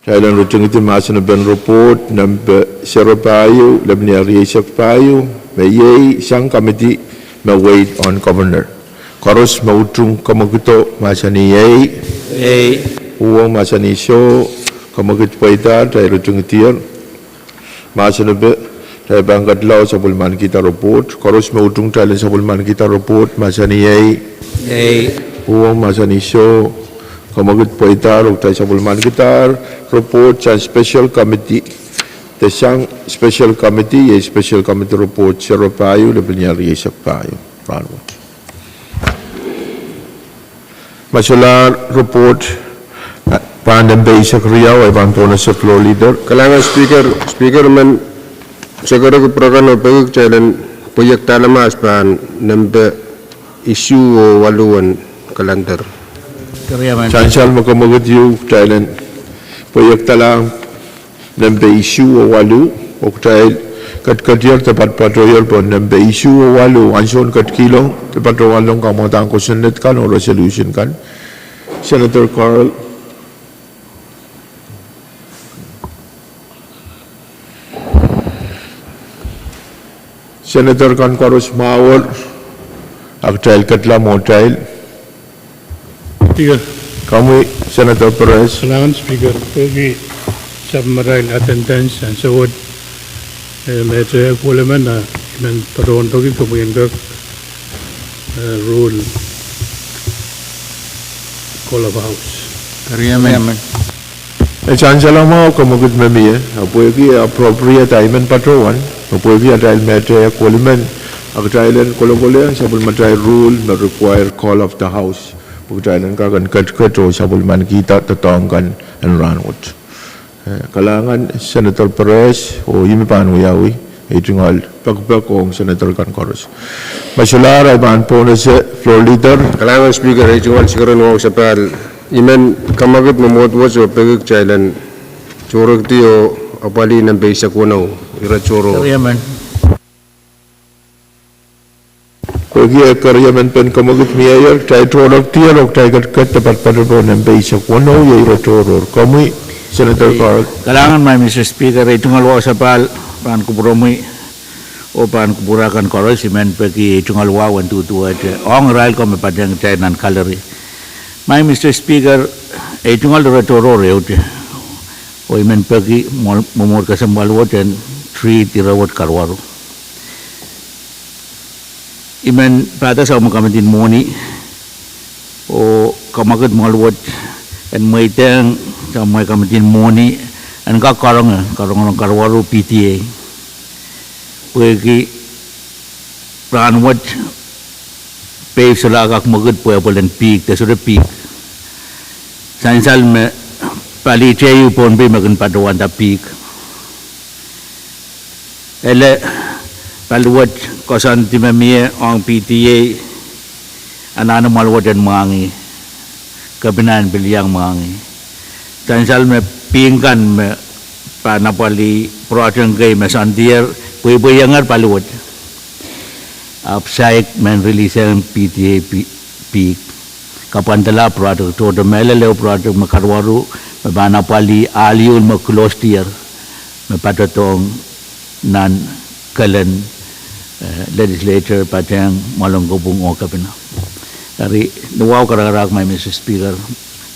Kitail en ritingdi mahsen pen report nempe sero pahieu, lepin lial rieisek pahieu, me iei sang committee me wehi ohn Governor. Koaros me utung kamwekido mahsanih ei. Ei. Uhwong mahsanih soh, kamwekid pweida, kitail ritingdier. Mahsen pen, kitail pahn ketilahng sapwellimanikihda report. Koaros me utung kitail en sapwellimanikihda report, mahsanih ei. Ei. Uhwong mahsanih soh, kamwekid pweida, oh kitail sapwellimanikihda report sang special committee. De sang special committee, iei special committee report sero pahieu, lepin lial rieisek pahieu. Rahn wet. Ma solahr report, eh, pahn nempe eisek riau, eh, pahn donor se floor leader. Kalahngan Speaker, Speaker, I men sekereki program oh peki kitail en pweiekdahla mahs pahn nempe isuh oh waluh en calendar. Keriemen. Sansal me kamwekid ieu, kitail en pweiekdahla nempe isuh oh waluh, oh kitail ketiketier de patopatohier pohn nempe isuh oh waluh, ansoun ketikihong de patohwanlahng kamwadang kosonned kan oh resolution kan. Senator Carl. Senator kan koaros mwahuer, Ak kitail ketla mwohtail. Speaker. Komwi Senator Perez. Kalahngan Speaker, pwehki sapwellimatail attendance ansou wet, eh, me te kulemen a I men patohwan peki komwi en kak, eh, rule call of house. Riemen. E sansal mwahu kemwekid me mie, a pwehki appropriate a I men patohwan, a pwehki atail me te kulemen, a kitail en kolokolehng sapwellimatail rule me require call of the house. Pwe kitail en kak en ketiket oh sapwellimanikihda doadoahk kan en rahnwet. Eh, kalahngan Senator Perez, oh ih me pahn wiawi, eh, tungoal pekipek ong Senator kan koaros. Me solahr ahi pahn pohnese, Floor Leader. Kalahngan Speaker, eh, tungoal sikeren wahu sapahl, I men kemwekid mwomwohdiso peki kitail en tohrohrki oh apwalih nempe eisek weneu, ire tohrohr. Pwehki eh keriemen pen kemwekid mieier, kitail tohrohrdier oh kitail ketiket department oh nempe eisek weneu, iei ire tohrohr. Komwi Senator Carl. Kalahngan, Madam Mister Speaker, eh, tungoal wahu sapahl, pahn kupwuromwi, oh pahn kupwuromwi kan koaros, I men peki eh tungoal wahu en duduwehte ong irail ko me patehng kitail nan gallery. Madam Mister Speaker, eh tungoal ire tohrohr ehute, oh I men peki mwomwohd kesempwal wet en treat ire wet karuwaru. I men pahda sang me kamitin mwohni, oh kemwekid mwahl wet en mweidehng sang me kamitin mwohni en kak karonge, karongorong karuwaru P T A. Pwehki rahnwet, pei solahr kak mwekid pwe pwelen pihk, de sohte pihk. Sansal me pali teieu Pohnpei me kin patohwanda pihk. Ele pali wet koasoandi me mie ong P T A, anahne mwahl wet en mwahngih, kepina en pil iang mwahngih. Sansal me pihk kan me pahn apwalih project kei me soandier, pweipweiengehr pali wet. Ahpw saik men release ong P T A pihk, kapwandala project tohto, mehlel ehu project me karuwaru me pahn apwalih ahl ieu me close dier, me patohdohng nan kelen, eh, legislature patehng mwahl en kopwung oh kepina. Eri ni wahu karakarahk, Madam Mister Speaker,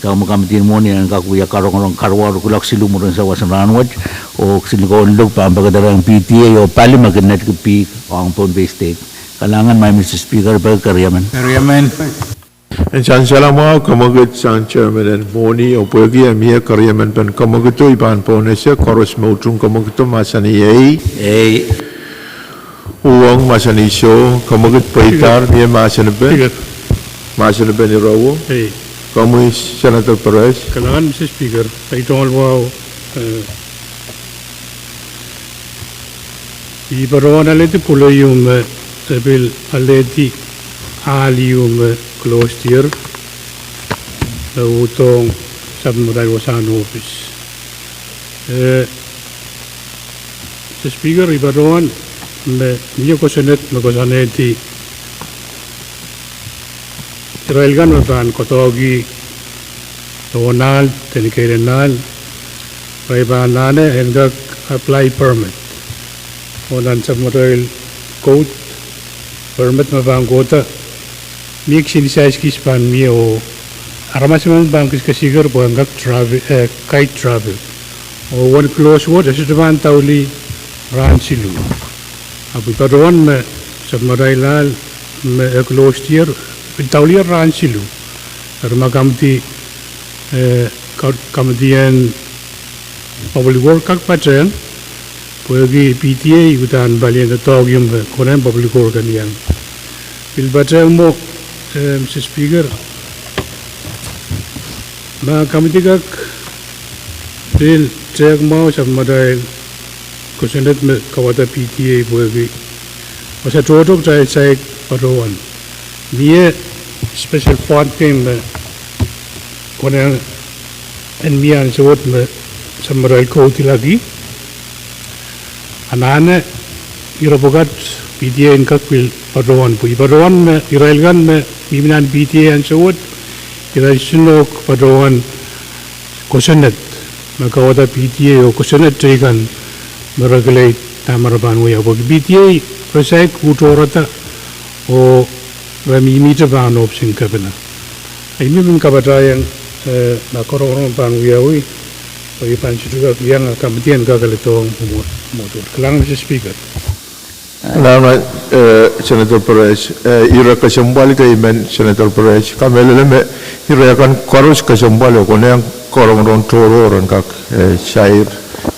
sang me kamitin mwohni en kak wia karongorong karuwaru kuloak siluh mwurin sawas en rahnwet, oh kisin kaun luk pahn pekederehng P T A oh pali me kin netki pihk ong Pohnpei State. Kalahngan, Madam Mister Speaker, peki keriemen. Keriemen. En sansal mwahu kemwekid sang chairman en mwohni, oh pwehki eh mie keriemen pen kemwekido, I pahn pohnese, koaros me utung kemwekido mahsanih ei. Ei. Uhwong mahsanih soh, kemwekid pweidahr, mie mahsen pen, mahsen pen ire wet. Ei. Komwi Senator Perez. Kalahngan Mister Speaker, ei tungoal wahu, eh, I patohwan alehdi pwulo ieu me, eh, pil alehdi ahl ieu me close dier, eh, uhdahn sapwellimatail wasahn ohpis. Eh, Mister Speaker, I patohwan me mie kosonned me koasoanehdi irail kan me pahn koadoahki loan ahl, de ni keilen ahl, irail pahn anahne en kak apply permit. Oh nan sapwellimatail code, permit me pahn kohda, mie kisin size kis pahn mie oh aramas emen pahn kiskesiker pwe en kak traffic, eh, guide traffic. Oh wen close wet, e sohte pahn daulih rahn siluh. Ahpw I patohwan me sapwellimatail ahl me e close dier, pil daulier rahn siluh. Eri ma kamidi, eh, ka-, kamidi en Public Work kak patehng, pwehki P T A uhdahn palien doadoahk ieu me konehng Public Work en iang. Pil patehng mwo, eh, Mister Speaker, ma kamidi kak pil tehk mwahu sapwellimatail kosonned me kauwada P T A pwehki wasa tohto kitail saik patohwan. Mie special fund kei me konehng en mie ansou wet me sapwellimatail code ilaki. Anahne ire pwukat P T A en kak pil patohwan pwe I patohwan me irail kan me mihmi nan P T A ansou wet, irail sohte nohk patohwan kosonned me kauwada P T A oh kosonned teikan me regulate dahme re pahn wia. Pwehki P T A re saik uhdohrada oh re mihmihte pahn ohpis en kepina. I men men kapatahieng, eh, ma korongorong pahn wiawi, oh I pahn sohte kak iang, a committee en kak ale dohng mwo-, mwohd. Kalahngan, Mister Speaker. Kalahngan, eh, Senator Perez, eh, ire kesempwal kei men, Senator Perez, kamehlele me ire kan koaros kesempwal e konehng korongorong tohrohr en kak, eh, sair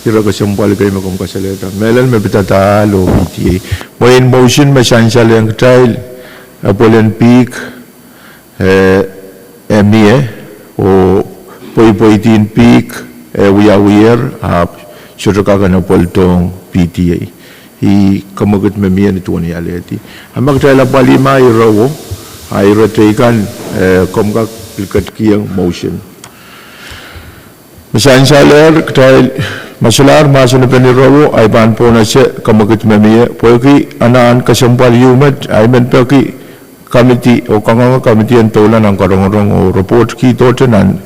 ire kesempwal kei me komw kasalehda. Mehlel me pidada ahl oh P T A. Mwein motion me sansal ong kitail, eh, pwelen pihk, eh, eh, mie, oh pweipweidin pihk, eh, wiawier, ahpw sohte kak en apwal dohng P T A. Ih kamwekid me mie ni duwen I alehdi. A ma kitail apwalih ma ire wo, a ire teikan, eh, komw kak pil ketikihong motion. Me sansalehr kitail, ma solahr mahsen en ire wo, a I pahn pwonese kamwekid me mie, pwehki anahn kesempwal ieu met, a I men peki committee, oh kangoange committee en doula nan korongorong oh report kihdohte nan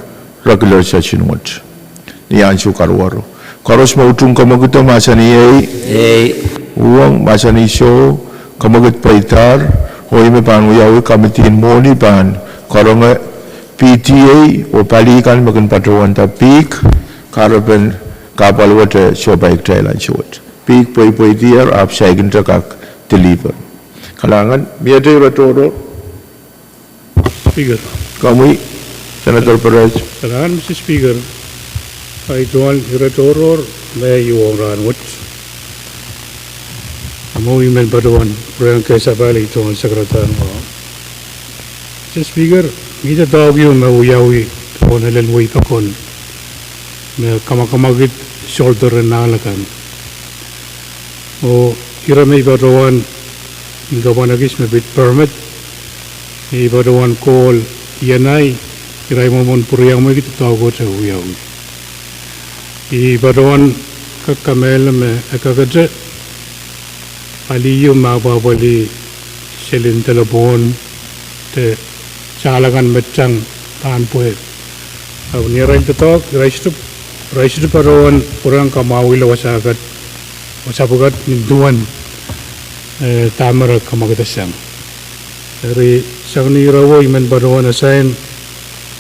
regular session wet. Ni ansou karuwaru. Koaros me utung kamwekido mahsanih ei. Ei. Uhwong mahsanih soh, kamwekid pweidahr, oh ih me pahn wiawi committee en mwohni pahn karonge P T A oh pali kan me kin patohwanda pihk, kahrepen kahpwal wet e sohpai kitail ansou wet. Pihk pweipweidier ahpw saikinte kak deliver. Kalahngan, miehte ire tohrohr? Speaker. Komwi, Senator Perez. Kalahngan, Mister Speaker. Ai tohn ire tohrohr me I uhwong rahnwet. A mwo I men patohwan pwurehng kesempwal ong tohn sekretahr mwahu. Mister Speaker, mie doadoahk ieu me wiawi pohn lel wei pokon me kamakamwekid shoulder en ahl akan. Oh ire me I patohwan, nin kapwan ekis me pid permit, me I patohwan call E and I, irail mwomwen pwuriamweiki doadoahk wet e wiawi. I patohwan kak kamehlele me e kakete pali ieu me apwapwalih selin delepwohn de sahl akan me tang pahn pwehl. Ahpw ni arail doadoahk, irail sohte, irail sohte patohwan pwurehng kamwahwihala wasa pwukat, wasa pwukat nin duwen, eh, dahme re kamwekidasang. Eri sang ni ire wo I men patohwan assign,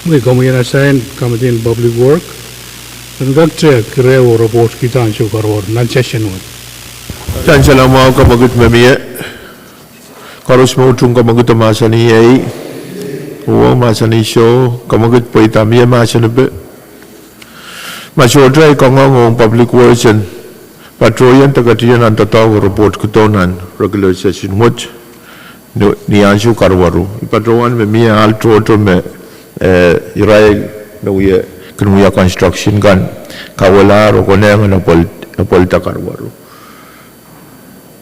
mwein komwi en assign Committee on Public Work, en kak tehk ire wo report kihdo ansou karuwaru nan session wet. Sansal mwahu, kamwekid me mie. Koaros me utung kamwekido mahsanih ei. Uhwong mahsanih soh, kamwekid pweida mie mahsanipe. Ma sohte, I kangoange ong Public Works en patohieng de ketien nan doadoahk oh report kihdo nan regular session wet ni ansou karuwaru. I patohwan me mie ahl tohto me, eh, irail me wia, kin wia construction kan kawelahr oh konehng en apwal, apwalda karuwaru.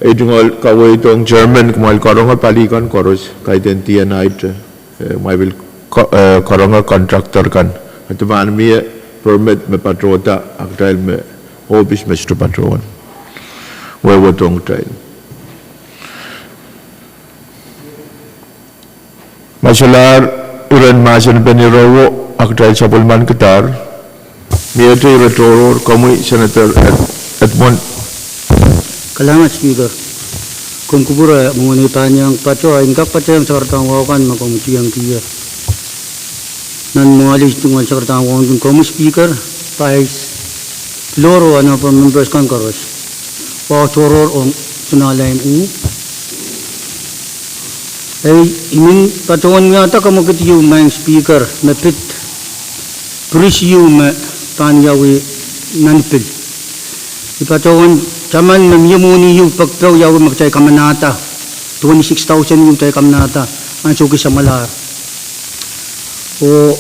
I tungoal kaweidohng chairman, kumwail karonge pali kan koaros, kaidehn D and I te, eh, kumwail pil ka-, eh, karonge contractor kan. A de pahn mie permit me patohda, a kitail me ohpis me sohte patohwan wehwehdohng kitail. Ma solahr iren mahsen en ire wo, a kitail sapwellimankidahr. Miehte ire tohrohr, komwi Senator Ed-, Edmund. Kalahngan Speaker. Komw kupwure, mwomwen I pahn iang patohwan, I en kak patohwan sakaradahn wahu kan me komw kihong ie. Nan mwahli tungoal sakaradahn wahu kin komwi Speaker, Vice, Loro, honorable members kan koaros. Wahu tohrohr ong Sonahlahn uh. Ei, I men patohwan wiahda kamwekid ieu, Madam Speaker, me pid bridge ieu me pahn wiawi nan pil. I patohwan taman me mie mwohni ieu pekipek wiawi me kitail kamanahda, twenty-six thousand ieu kitail kamanahda ansou kei samwalahr. Oh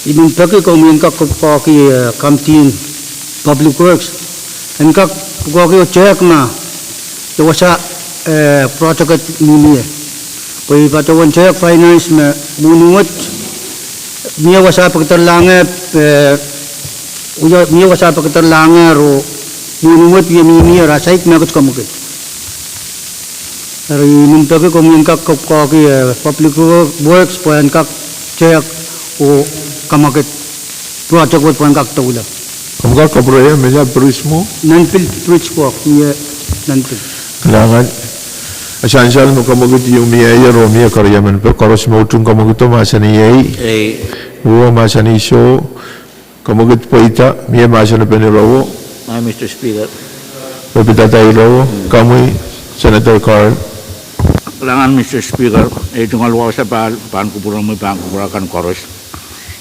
I men peki komwi en kak koapworopworki, eh, Committee on Public Works en kak koapworopworki oh tehk ma ia wasa, eh, project mihmi ie. Pwe I patohwan tehk finance me mwohni wet mie wasa pekederlahng, eh, mie wasa pekederlahng oh mwohni wet wie mihmi ie, a saik mehkot kamwekid. Eri I men peki komwi en kak koapworopworki, eh, Public Works pwe en kak tehk oh kamwekid project wet pwe en kak doula. Komw kak kapwurehiong me ia bridge mwo? Nan pil bridge work, mie nan pil. Kalahngan. Sansal me kemwekid ieu mie ier oh mie keriemen pek, koaros me utung kemwekido mahsanih ei. Ei. Uhwong mahsanih soh. Kemwekid pweida, mie mahsen en ire wet? Ei, Mister Speaker. Pwe pidada ire wet, komwi, Senator Carl. Kalahngan, Mister Speaker, ei tungoal wasa pahn, pahn kupwuromwi, pahn kupwur akan koaros.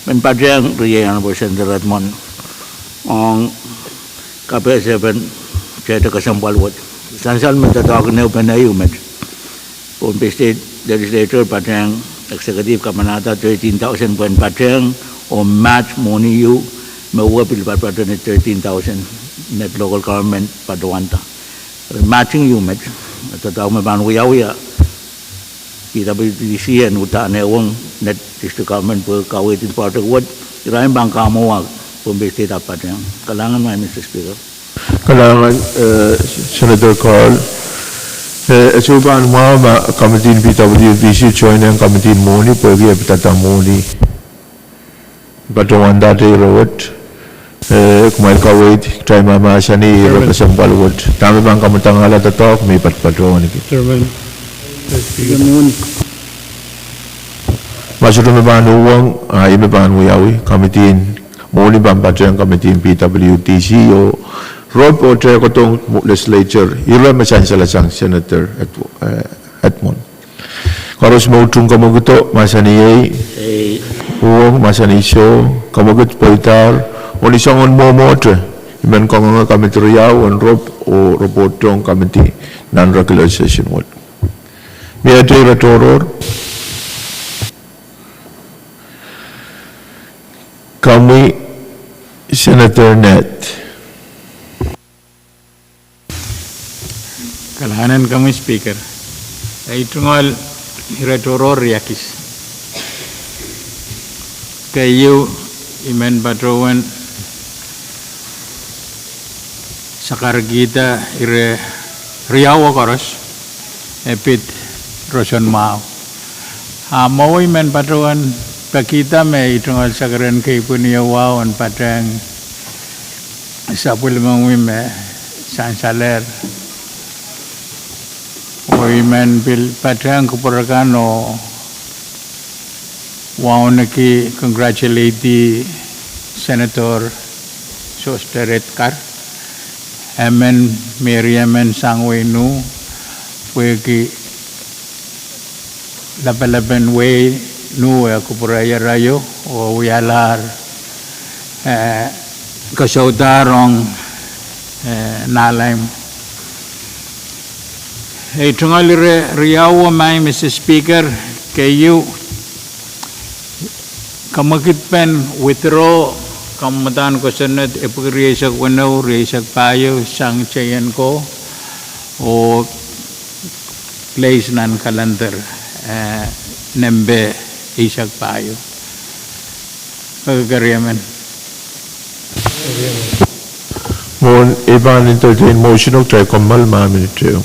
Men patehng riei Honorable Senator Edmund ong kapehsepen tehte kesempwal wet. Sansal me doadoahk en ehupene ieu met, Pohnpei State Legislature patehng executive kamanahda thirteen thousand pwehn patehng oh match mwohni ieu me wia pil patpatohwan thirteen thousand net local government patohwanda. Eri matching ieu met, doadoahk me pahn wiawia P W D C en uhdahn ehuong net district government pwe kaweid en project wet, irail pahn kamwowahki Pohnpei State ahpw patehng. Kalahngan, Mister Speaker. Kalahngan, eh, Senator Carl. Eh, e sohte pahn mwahu ma kamitin P W D C join ong kamitin mwohni pwehki e pidada mwohni patohwandahte ire wet. Eh, kumwail kaweid, kitail mahmahsanih ire kesempwal wet. Dahme pahn kamwadangala doadoahk me I patpatohwaniki. Ma sohte me pahn uhwong, a ih me pahn wiawi, kamitin mwohni pahn patehng kamitin P W D C oh Rop oh Tehkodohng Legislature, ire me sansalasang Senator Ed-, eh, Edmund. Koaros me utung kemwekido mahsanih ei. Ei. Uhwong mahsanih soh, kemwekid pweidahr, oh ni soangen mwomwohte, I men kangoange komiti riau en Rop oh Ropohtohng Komiti nan regular session wet. Mie ire tohrohr? Komwi, Senator Ned. Kalahngan en komwi Speaker. Ei tungoal ire tohrohr riekid. Keieu, I men patohwan sakarkihda ire riau koaros, e pid roson mwahu. A mwowe I men patohwan pekihda me I tungoal sakaradahn keipweni wahu en patehng sapwellimomwi me sansalehr. Oh I men pil patehng kupwur akan oh wauneki congratulate Senator Soster Edgar. Emen me riemen sang wehi Nuh, pwehki lapalapen wehi Nuh e kupwuraier aio, oh wialahr, eh, kasaudahr ong, eh, Nahlaim. Ei tungoal ire riau, Mister Speaker, keieu, kemwekid pahn withdraw kamwadahn kosonned epwiki rieisek weneu, rieisek pahieu, sang teien ko, oh place nan calendar, eh, nempe eisek pahieu. Pwe keriemen. Mwohn I pahn entertain motion o kitail kommoal ma minit ehu.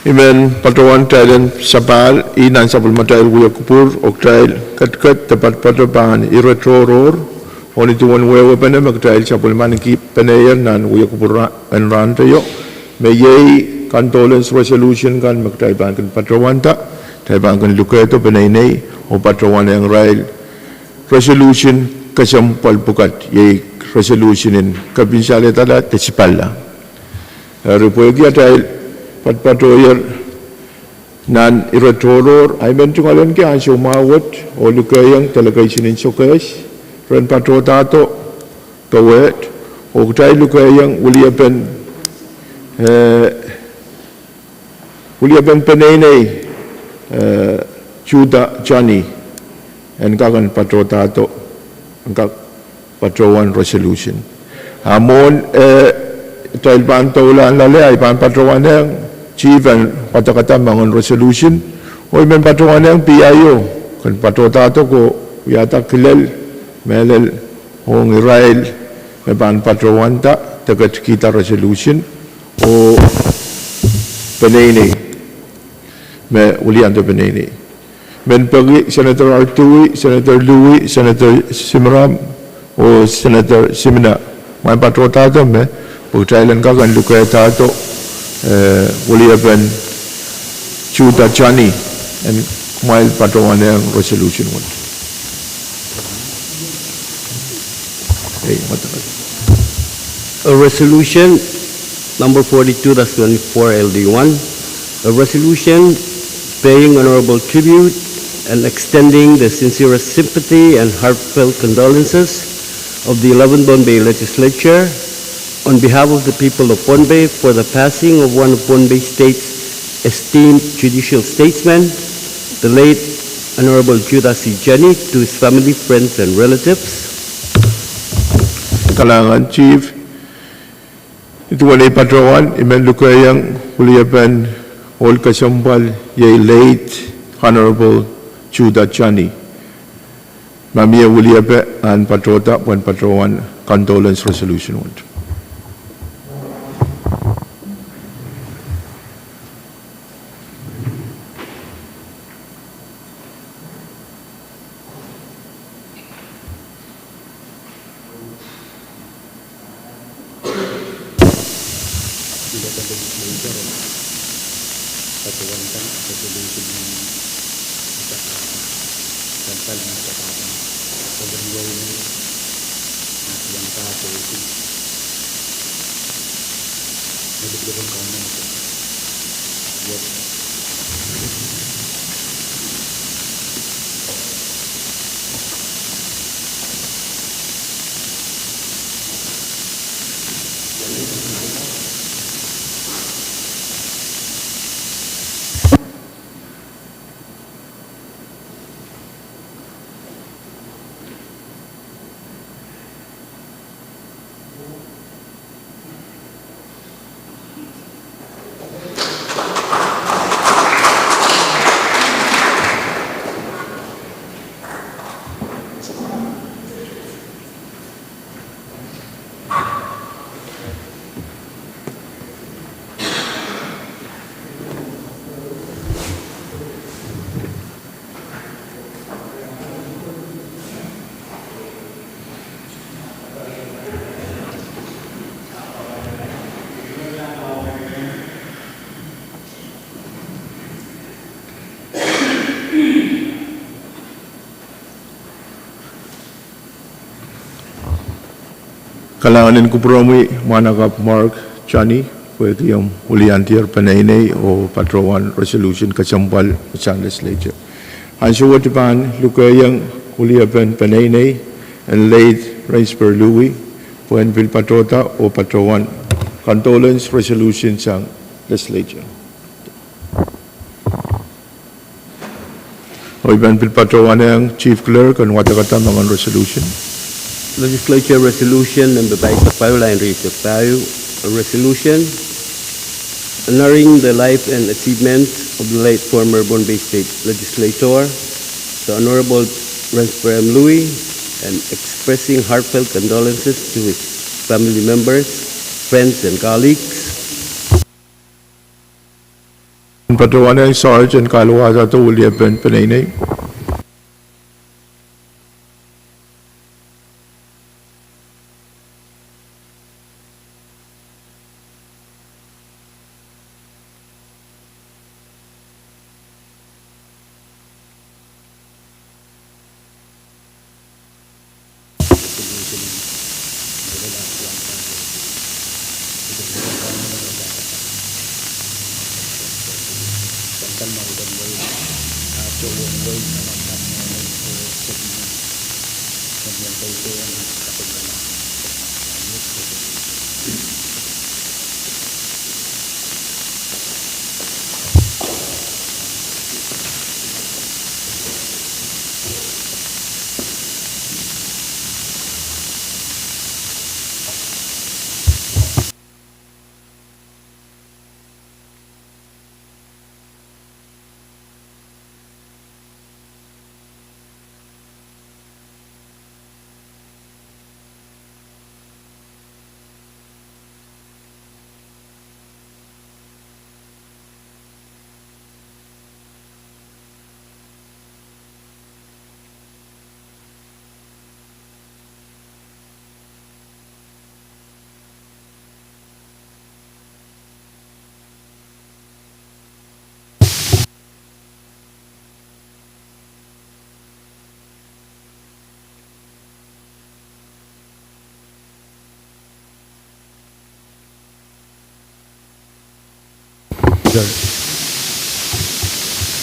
I men patohwan kitail en sapahl, ih nan sapwellimatail wia kupwur, oh kitail ketiket de patopato pahn ire tohrohr, oh ni duwen wehwehpene me kitail sapwellimaniki peneier nan wia kupwur en rahnteio, me iei condolence resolution kan me kitail pahn kin patohwanda, kitail pahn kin lukehdo peneinei, oh patohwanehng irail resolution kesempwal pwukat, iei resolution en kepin saledala de sipalla. Eri pwehki atail patopatohier nan ire tohrohr, I men tungoalenki ansou mwahu wet oh lukehiong delegation en Sokehs ren patohdahdo powehd, oh kitail lukehiong weliepen, eh, weliepen peneinei, eh, Judah Johnny, en kak en patohdahdo, en kak patohwan resolution. A mwohn, eh, kitail pahn doulahng loale, I pahn patohwanehng chief en wadekada moangen resolution, oh I men patohwanehng PIO, ken patohdahdo ko wiahda kilel mehlel ong irail me pahn patohwanda de ketikihda resolution oh peneinei, me weliandi peneinei. Men peki Senator Ardui, Senator Louie, Senator Simram, oh Senator Simina, mwail patohdahdo me, pwe kitail en kak en lukehdahdo, eh, weliepen Judah Johnny, en mwail patohwanehng resolution wet. A resolution number forty-two dash twenty-four L D one, a resolution paying honorable tribute and extending the sincerest sympathy and heartfelt condolences of the eleventh Pohnpei Legislature on behalf of the people of Pohnpei for the passing of one of Pohnpei State's esteemed judicial statesmen, the late Honorable Judah C. Johnny, to his family, friends, and relatives. Kalahngan, Chief. Nin duwen ei patohwan, I men lukehiong weliepen ohl kesempwal, iei late Honorable Judah Johnny. Ma mie weliepe, en patohda pwehn patohwan condolence resolution wet. Kalahngan en kupwuromwi mwahnakapw Mark Johnny, pwehki omw weliandier peneinei oh patohwan resolution kesempwal sang legislature. Ansou wet I pahn lukehiong weliepen peneinei en late Rensburg Louie, pwehn pil patohda oh patohwan condolence resolution sang legislature. Oh I pahn pil patohwanehng Chief Clerk en wadekada moangen resolution. Legislature Resolution number paisa paula en rita payu, a resolution honoring the life and achievements of the late former Pohnpei State Legislator, the Honorable Rensburg M. Louie, and expressing heartfelt condolences to his family members, friends, and colleagues. Patohwan Sergeant kaluwasada weliepen peneinei.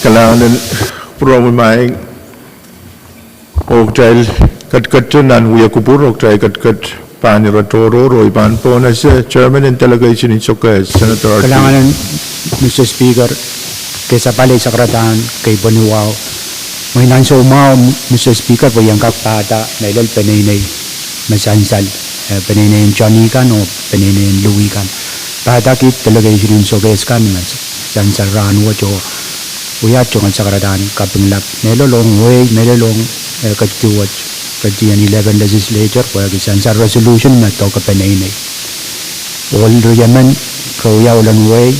Kalahngan en kupwuromwi maing, oh kitail ketiket nan wia kupwur, oh kitail ketiket pahn ire tohrohr, oh I pahn pohnese Chairman en Delegation en Sokehs, Senator Artui. Kalahngan en Mister Speaker, kesapwal ei sakaradahn kei pweni wahu. Mwein ansou mwahu, Mister Speaker, pwe I en kak pahda mehlel peneinei me sansal, eh, peneinei en Johnny kan oh peneinei en Louis kan. Pahda kid delegation en Sokehs kan me sansal rahnwet oh wia tungoal sakaradahn kaping lap mehlel ong wehi, mehlel ong, eh, ketidi wet, ketidi en eleven legislature, pwehki sansal resolution me doke peneinei. Ohl riemen, re wia ohlen wehi,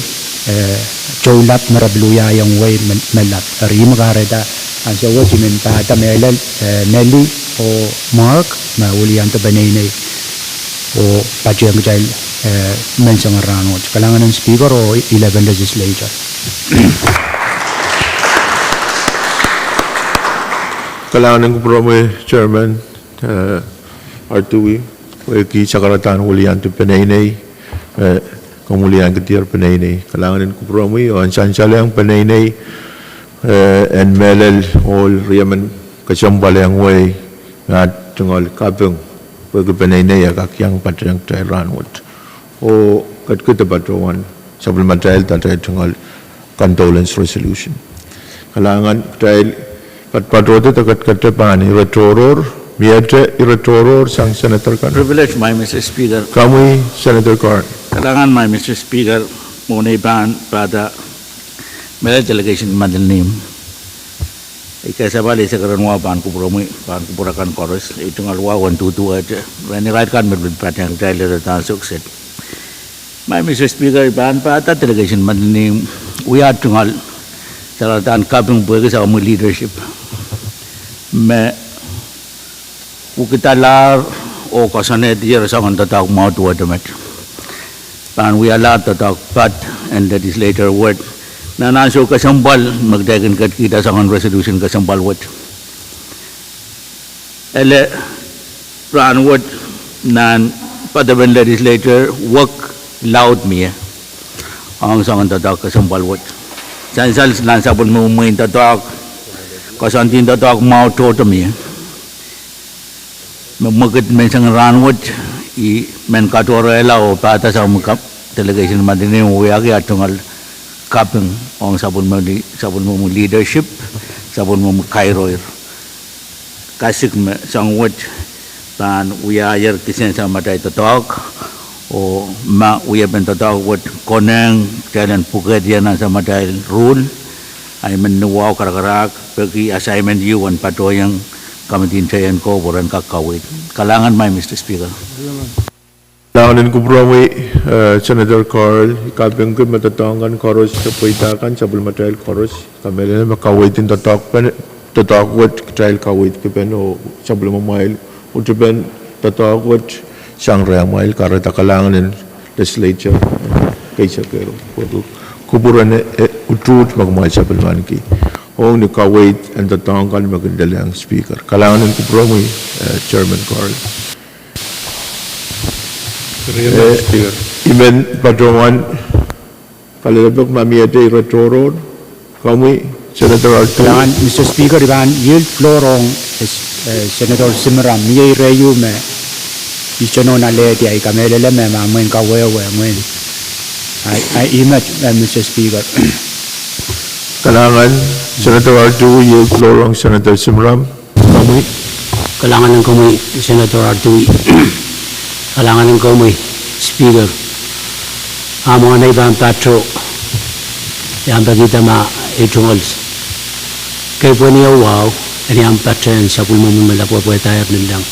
eh, toulap me re pil wiahiong wehi me, me lap. Eri I men kahrehda ansou wet I men pahda mehlel, eh, Nelly oh Mark me weliandi peneinei oh patohwan kitail, eh, menseng rahnwet. Kalahngan en Speaker oh eleven legislature. Kalahngan en kupwuromwi Chairman, eh, Artui, pwehki sakaradahn weliandi peneinei, eh, komw weliandi peneinei. Kalahngan en kupwuromwi oh en sansalehng peneinei, eh, en mehlel ohl riemen kesempwal ong wehi, me tungoal kaping, pwehki peneinei e kak iang patohwan kitail rahnwet. Oh ketikihda patohwan sapwellimatail de atail tungoal condolence resolution. Kalahngan, kitail patohdo de ketikihda pahn ire tohrohr, miehte ire tohrohr sang Senator Carne. Privilege, my Mister Speaker. Komwi, Senator Carne. Kalahngan, my Mister Speaker, mwohn ei pahn pahda mehlel delegation Madolenihmw. I kesapwal ei sakaradahn wahu pahn kupwuromwi, pahn kupwur akan koaros, ei tungoal wahu en duduwehte, ren irail kan me pil patohwan kitail ire nan sokehs. My Mister Speaker, I pahn pahda delegation Madolenihmw wia tungoal sakaradahn kaping pwehki sapwellime leadership me pwukidalahr oh koasoanehdier soangen doadoahk mwahu duwehte met. Pahn wialahr doadoahk pat en legislature wet. Nan ansou kesempwal me kitail kin ketikihda soangen resolution kesempwal wet. Ele rahnwet nan poadepen legislature wek laud mie ong soangen doadoahk kesempwal wet. Sansal nan sapwellime mwein doadoahk, koasoandi en doadoahk mwahu tohto mie. Me mwekid menseng rahnwet, I men katohrehla oh pahda sang delegation Madolenihmw wiahki ah tungoal kaping ong sapwellime, sapwellimomwi leadership, sapwellimomwi kairoir. Kasik me soang wet pahn wiahier kisehn samatail doadoahk, oh ma wiepen doadoahk wet konehng kitail en pwukehdier nan samatail ruhl, ahi men ni wahu karakarahk pwehki assignment ieu en patohieng komiti en teienko pwe ren kak kaweid. Kalahngan, my Mister Speaker. Kalahngan en kupwuromwi, eh, Senator Carl, I kapingki me doadoahk kan koaros, de pweida kan, sapwellimatail koaros, kamehlele me kaweid en doadoahk pen, doadoahk wet, kitail kaweidki pen, oh sapwellimamwail, oh tipen doadoahk wet, sang rehmwail, kahrehda kalahngan en legislature, eh, keisek ehu, kupwuren, eh, utuht me kumwail sapwellimaniki. Oh ni kaweid en doadoahk kan me kin lelehng Speaker. Kalahngan en kupwuromwi, eh, Chairman Carl. Eh, Speaker. I men patohwan kalelapak ma mie ire tohrohr, komwi, Senator Artui. Kalahngan, Mister Speaker, I pahn yield floor ong, eh, Senator Simram, mie ire ieu me I sohte nohn alehdi, I kamehlele me ma mwein kawehwe, mwein. Ahi, ahi, I men, eh, Mister Speaker. Kalahngan, Senator Artui, yield floor ong Senator Simram. Komwi. Kalahngan en komwi, Senator Artui. Kalahngan en komwi, Speaker. Ah mwohn ei pahn patoh, I ahpw pekihda ma ei tungoal keipweni wahu, en I ahpw patehng sapwellimomwi me lapwapwehdahr nin leng.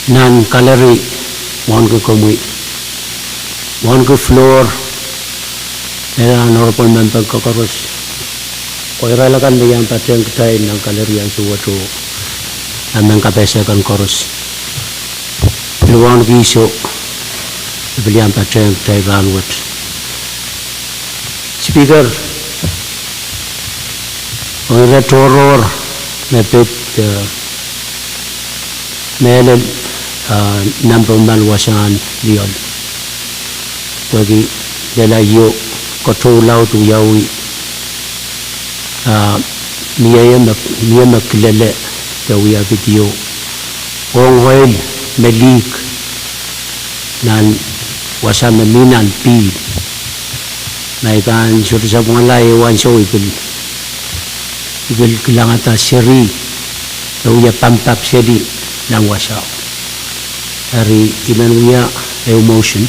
Nan kalari, mwohnki komwi, mwohnki floor, eh, honorable member koaros, oh irail akan me I ahpw patehng kitail nan kalari ansou wet oh, ah, mehn kapehse kan koaros. Pil wauneki soh, pil I ahpw patehng kitail rahnwet. Speaker, ong ire tohrohr me pid, eh, mehlel, ah, nempe mwahl wasahn lioal. Pwehki lella io kotoulaud wiawi, ah, mie me, mie me kilele de wia video ong ohl me lihk nan wasa me mi nan pihl. Ma I pahn sohte sapwungala ehu ansou I pil, I pil kilangada seri me wia pampap seli nan wasao. Eri I men wia ehu motion.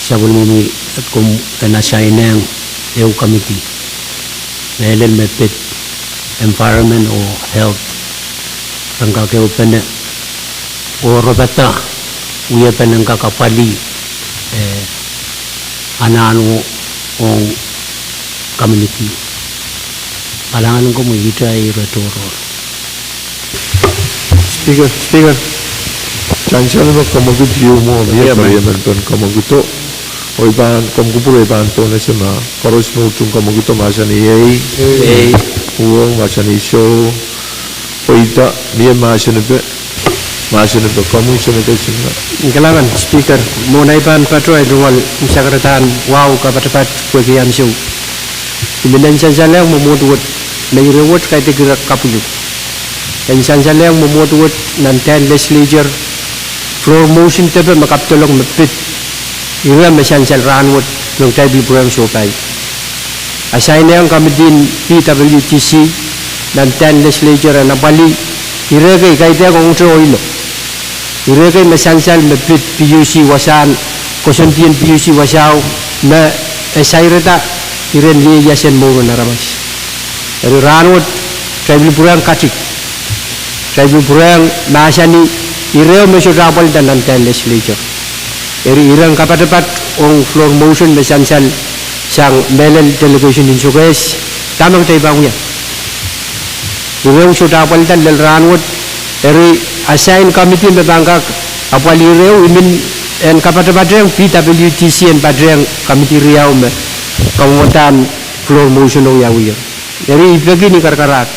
Sapwellimomwi komw en assign-ehng ehu committee mehlel me pid environment oh health, ren kak ehupene oh ropada wiepen en kak apwalih, eh, anahn ong community. Kalahngan en komwi, ihte ire tohrohr. Speaker, Speaker. Sansal me kamwekid ieu mwo, mie, mie, mie. Keriemen pen kamwekid o. Oh I pahn, komw kupwure I pahn pohnese ma koaros me utung kamwekid o mahsanih ei. Ei. Uhwong mahsanih soh. Pweida, mie mahsanipe. Mahsanipe, komwi Senator Simram. Kalahngan, Speaker, mwohn ei pahn patoh, I tungoal sakarada en wahu kapatapat pwehki ansou. I men en sansalehng mwomwohd wet, me ire wet kaidehk ire kapwulu. En sansalehng mwomwohd wet nan dehn legislature, floor motion depe me kapidolong me pid ire me sansal rahnwet, me kitail pil pwurehng sohpai. Assign-ehng committee en P W D C nan dehn legislature en apwalih ire kei kaidehk ongete oilo. Ire kei me sansal me pid P U C wasahn, koasoandi en P U C wasao, me e sairada iren ieiasen mour en aramas. Eri rahnwet, kitail pil pwurehng katik. Kitail pil pwurehng mahsanih ire me sohte apwalda nan dehn legislature. Eri iren kapatapat ong floor motion me sansal sang mehlel delegation en Sokehs, dahme kitail pahn wia. Ire sohte apwalda lel rahnwet, eri assign committee me pahn kak apwalih ire, I men en kapatapatehng P W D C en patehng committee riau me kamwadahn floor motion o wiawi. Eri I peki ni karakarahk,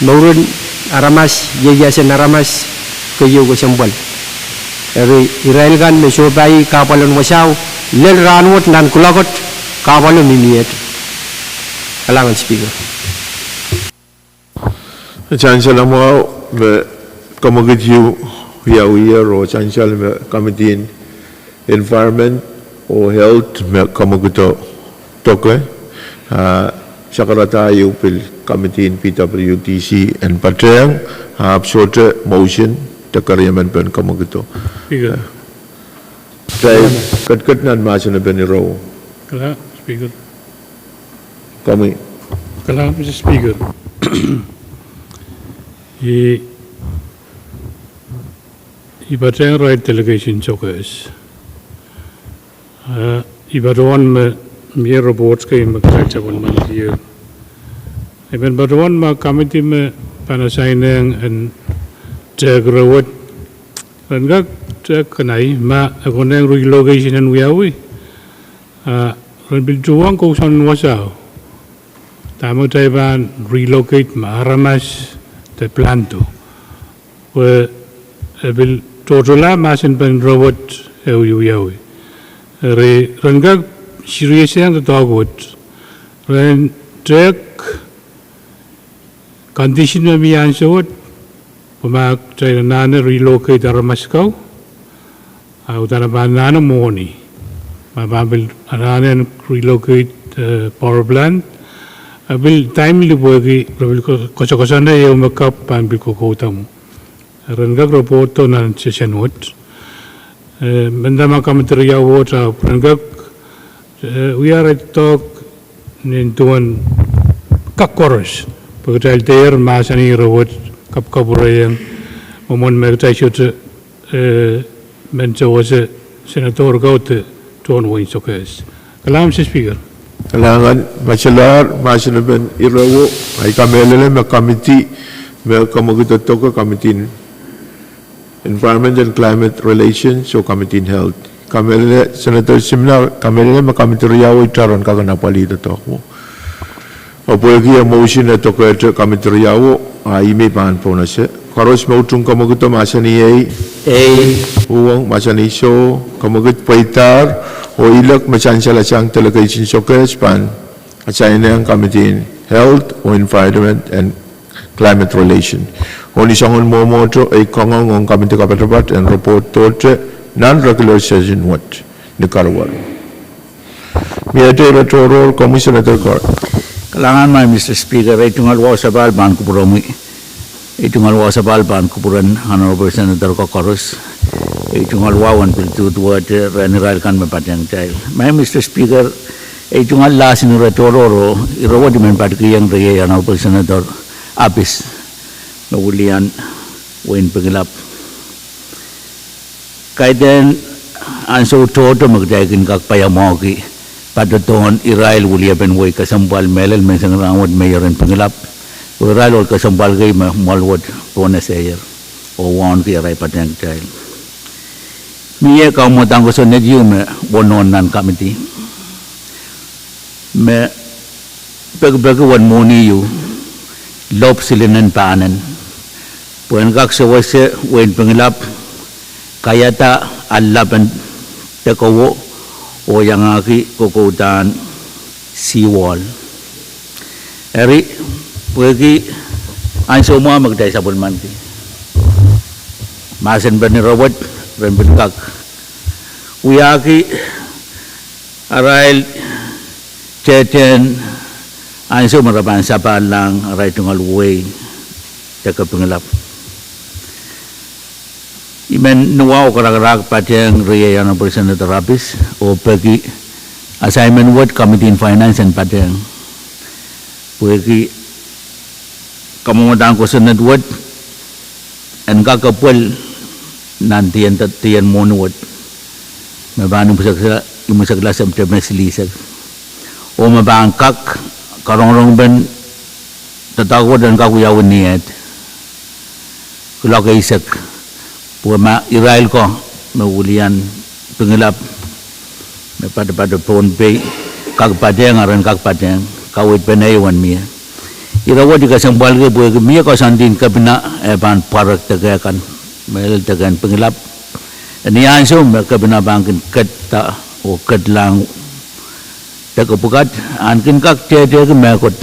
mouren aramas, ieiasen aramas, keieu kesempwal. Eri irail kan me sohpai kahpwal en wasao, lel rahnwet nan kuloak et, kahpwalo mihmi et. Kalahngan Speaker. Sansal mwahu me kamwekid ieu wiawiher oh sansal me committee en environment oh health me kamwekid o doke, ah, sakarada ieu pil committee en P W D C en patehng, ahpw sohte motion de keriemen pen kamwekid o. Speaker. Kitail ketiket nan mahsanipen ire. Kalahngan, Speaker. Komwi. Kalahngan, Mister Speaker. I I patehng irail delegation sokehs. Eh, I patohwan me mie report kei me kitail sapwellimaniki. I men patohwan me committee me pahn assign-ehng en tehk ire wet, ren kak tehk kanai ma e konehng relocation en wiawi, ah, ren pil tuhwong kousoan wasao. Dahme kitail pahn relocate me aramas de planto. Pwe e pil tohtohla mahsen pen ire wet e wiawi. Eri ren kak serious-ehng doadoahk wet. Ren tehk condition me mie ansou wet, pwe ma kitail anahne relocate aramas kau, a uhdahn e pahn anahne mwohni. Ma pahn pil anahne relocate, eh, power plant, a pil timely pwehki re pil ko-, koasoakoasoane ehu me kapw pahn pil kokoudahmwo. Ren kak report nan session wet. Eh, mendahte ma committee riau wet, a ren kak, eh, wia ire doadoahk nin duwen kak koaros. Pwe kitail dehr mahsanih ire wet, kapwkapwurehiong, mwomwen me kitail sohte, eh, men sewese senator kau de tohn wehin sokehs. Kalahngan, Mister Speaker. Kalahngan, ma solahr mahsen pen ire wet, I kamehlele me committee me kemwekid doadoahk, committee en Environment and Climate Relations oh committee en Health. Kamehlele Senator Simla, kamehlele me committee riau wet irail en kak apwalih doadoahk mwo. Oh pwehki e motion e dokehte committee riau, a ih me I pahn pohnese. Koaros me utung kemwekido mahsanih ei. Ei. Uhwong mahsanih soh, kemwekid pweidahr, oh ilek me sansal sang delegation sokehs pahn assign-ehng committee en Health oh Environment and Climate Relation. Oh ni soangen mwomwohdiso, ei kangoange ong committee kapatapat en report tohte nan regular session wet ni karuwaru. Miehte ire tohrohr, komwi Senator Carl. Kalahngan, Mister Speaker, ei tungoal wahu sapahl pahn kupwuromwi. Ei tungoal wahu sapahl pahn kupwuren Honorable Senator ko koaros. Ei tungoal wahu en pil duduwehte rehn irail kan me patehng kitail. Mister Speaker, ei tungoal lahs en ire tohrohr, ire wet I men patikihong riei Honorable Senator Abis me wilian wehin Pingelap. Kaidehn ansou tohto me kitail kin kak paiamwahuki patohdohn irail weliepen wehi kesempwal mehlel menseng rahnwet, Mayor en Pingelap, oh irail ohl kesempwal kei me mwoal wet pohnese ier oh wauneki arail patehng kitail. Mie kamwadang kosonned ieu me wonohn nan committee me pekipeki wen mwohni ieu, lop silinen pahnen, pwehn kak sewese wehin Pingelap kaiada allapen dekowo oh iangahki kokoudahn seawall. Eri, pwehki ansou mwahu me kitail sapwellimaniki, mahsen pen ire wet ren pil kak wiahki arail tehtehn ansou me re pahn sapahlahng arail tungoal wehi deke Pingelap. I men ni wahu karakarahk patehng riei Honorable Senator Abis oh peki assignment wet Committee en Finance en patehng, pwehki kamwadang kosonned wet en kak epwel nan dien, dien mwohni wet me pahn imwisekla, imwisekla Septempe silihsek, oh me pahn kak karongorong pen doadoahk wet en kak wiawi ni et kuloak eisek, pwe ma irail ko me wilian Pingelap me patopato Pohnpei kak patehng, a ren kak patehng, kaweid pen ehu en mie. Ire wet I kesempwalki pwehki mie koasoandi en kepina eh pahn pwarek deke kan, mehlel deke en Pingelap. Ni ansou me kepina pahn kin ketido oh ketlahng deke pwukat, a kin kak tehtehki mehkot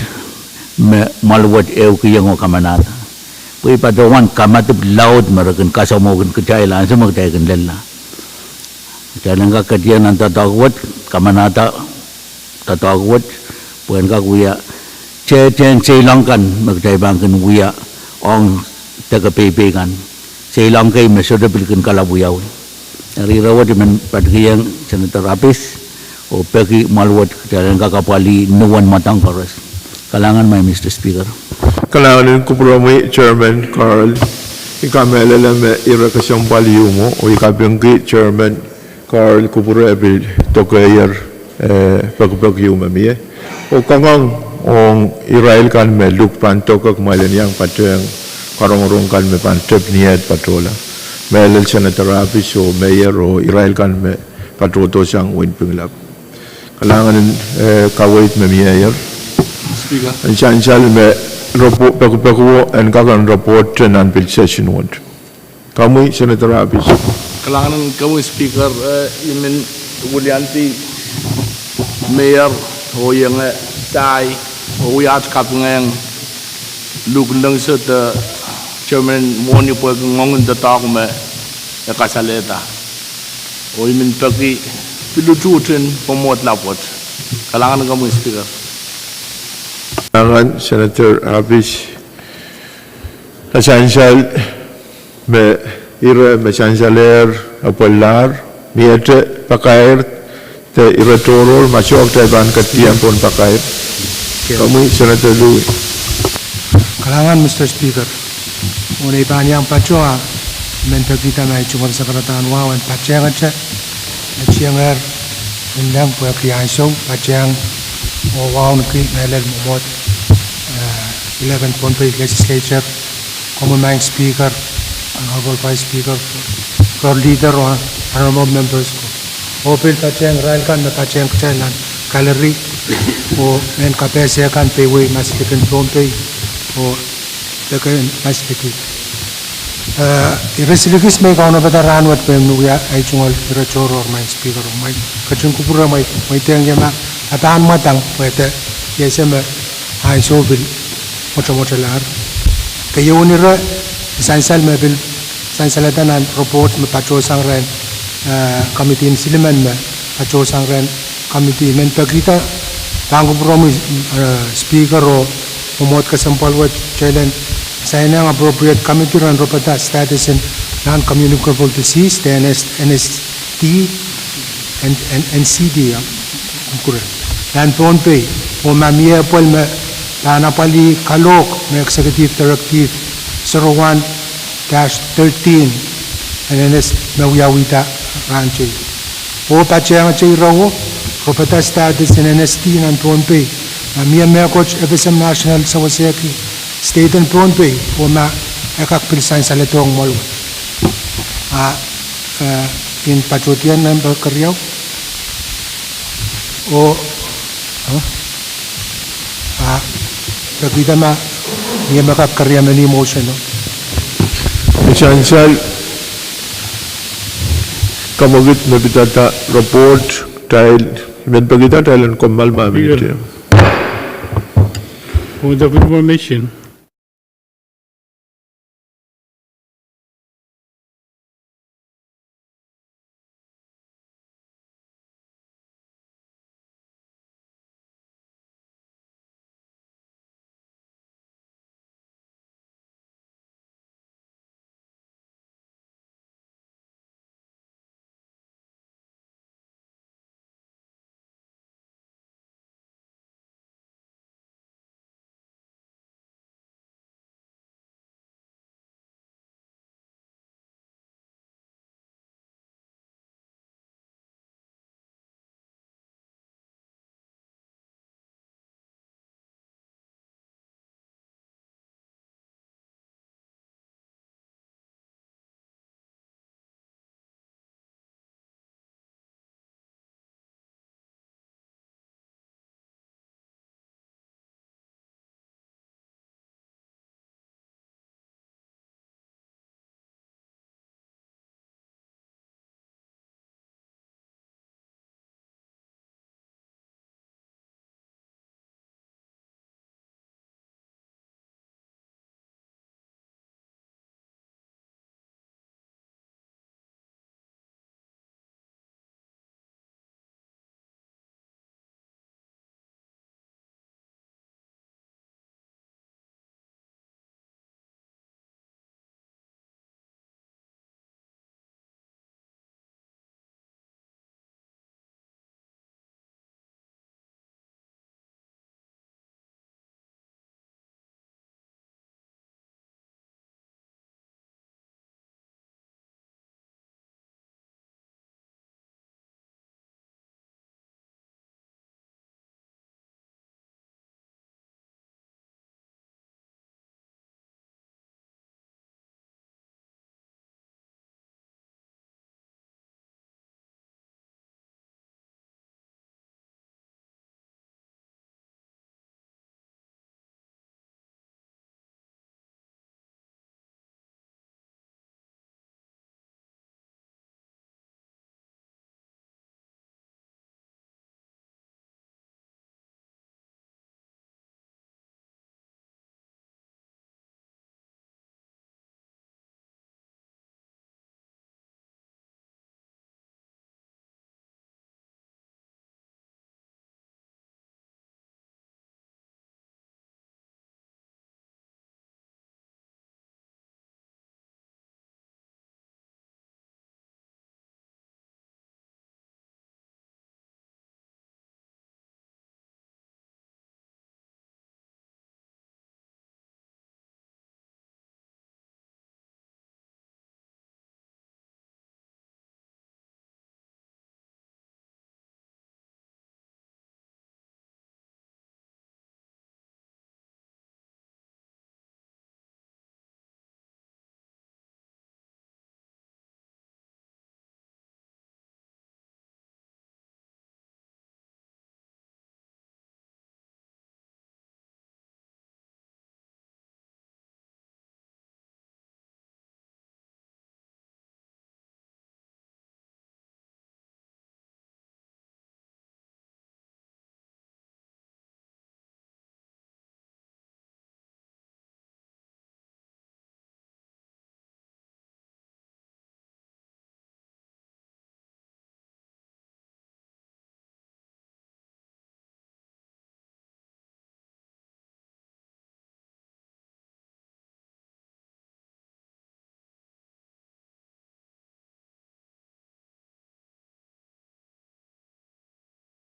me mwoal wet ehukihong oh kamanahda. Pwe I patohwan kamadipw laud me re kin kasamwohkin kitail ansou me kitail kin lella. Kitail en kak ketier nan doadoahk wet, kamanahda doadoahk wet, pwe en kak wia tehtehn seiloak kan me kitail pahn kin wia ong deke peipei kan, seiloak kei me sohte pil kin kalapw wiawi. Eri ire wet I men patikihong Senator Abis oh peki mwoal wet kitail en kak apwalih ni wen mwadang koaros. Kalahngan, Mister Speaker. Kalahngan en kupwuromwi, Chairman Carl. I kamehlele me ire kesempwal ieu mwo, oh I kapingki Chairman Carl kupwure pil dokehier, eh, pekipek ieu me mie. Oh kangoang ong irail kan me luk pahn doke kumwail en iang patehng karongorong kan me pahn tep ni et patohla. Mehlel Senator Abis oh Mayor oh irail kan me patohdo sang wehin Pingelap. Kalahngan en, eh, kaweid me mieier. Speaker. En sansal me repo-, pekipekuwo en kak en report nan pil session wet. Komwi Senator Abis. Kalahngan en komwi Speaker, eh, I men wiliandi Mayor oh ienge sai oh wia aht kapingehng luk lengse de Chairman Mwohni pwehki ngoang en doadoahk me e kasalehda. Oh I men peki pil utuht en pwomwohd lapwet. Kalahngan en komwi Speaker. Kalahngan Senator Abis. Nan sansal me ire me sansalehr epwelahr, miehte pakair de ire tohrohr, ma soh kitail pahn ketidiong pohn pakair. Komwi Senator Louis. Kalahngan Mister Speaker. Oh nei pahn iang patohwan, I men pekihda ma I tungoal sakaradahn wahu en patehngete, e tiengehr inleng pwehki ansou patehng oh wauneki mehlel mwomwohd, eh, elect en Pohnpei Legislature, komwi maing Speaker, Honorable Vice Speaker, Floor Leader, oh Honorable Members. Oh pil patehng irail kan me patehng kitail nan gallery, oh mehn kapehse kan, peiwehi Maslikin Pohnpei, oh peken Maslikid. Eh, ire silikis me I kaunopada rahnwet pwe I men wia ei tungoal ire tohrohr maing Speaker, oh mwein ketin kupwure mwein, mwein deng iema, a pahn mwadang pwe de I ese me ansou pil mwotomwotolahr. Keieun ire, sansal me pil sansalada nan report me patohsang rehn, eh, committee en silimen me patohsang rehn committee, I men pekihda pahn kupwuromwi, eh, Speaker oh mwomwohd kesempwal wet, kitail en sainehng appropriate committee ren ropada status en non-communicable disease de N S, N S D and, and N C D, ah, kupwure. Nan Pohnpei, oh ma mie epwel me pahn apwalih kalohk me Executive Directive zero one dash thirteen, N S D me wiawihda rahnwet. Oh patehngete irewo, ropada status en N S D nan Pohnpei, ma mie mehkot F S M National sewesehki state en Pohnpei, oh ma e kak pil sansaledohng mwoalwe. A, eh, in patohdier nempe keriau. Oh, eh? A, pekihda ma, mie me kak keriameni motion o. Ni sansal, kamwekid me pidada report, kitail, I men pekihda kitail en kommoal ma minit ehu. Point of information.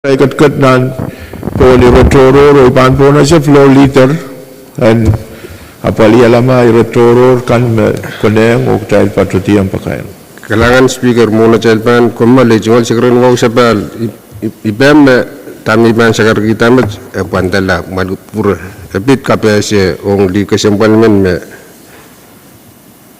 Kitail ketiket nan pohn ire tohrohr oh I pahn pohnese floor leader en apwalihala ma ire tohrohr kan me konehng oh kitail patohdiong pakair. Kalahngan Speaker, mwohn atail pahn kommoal, ei tungoal sekeren wahu sapahl, I, I, I pehm me dahme I pahn sakarkihda met e pwandala mwahl pwure. E pid kapehse ong lih kesempwal men me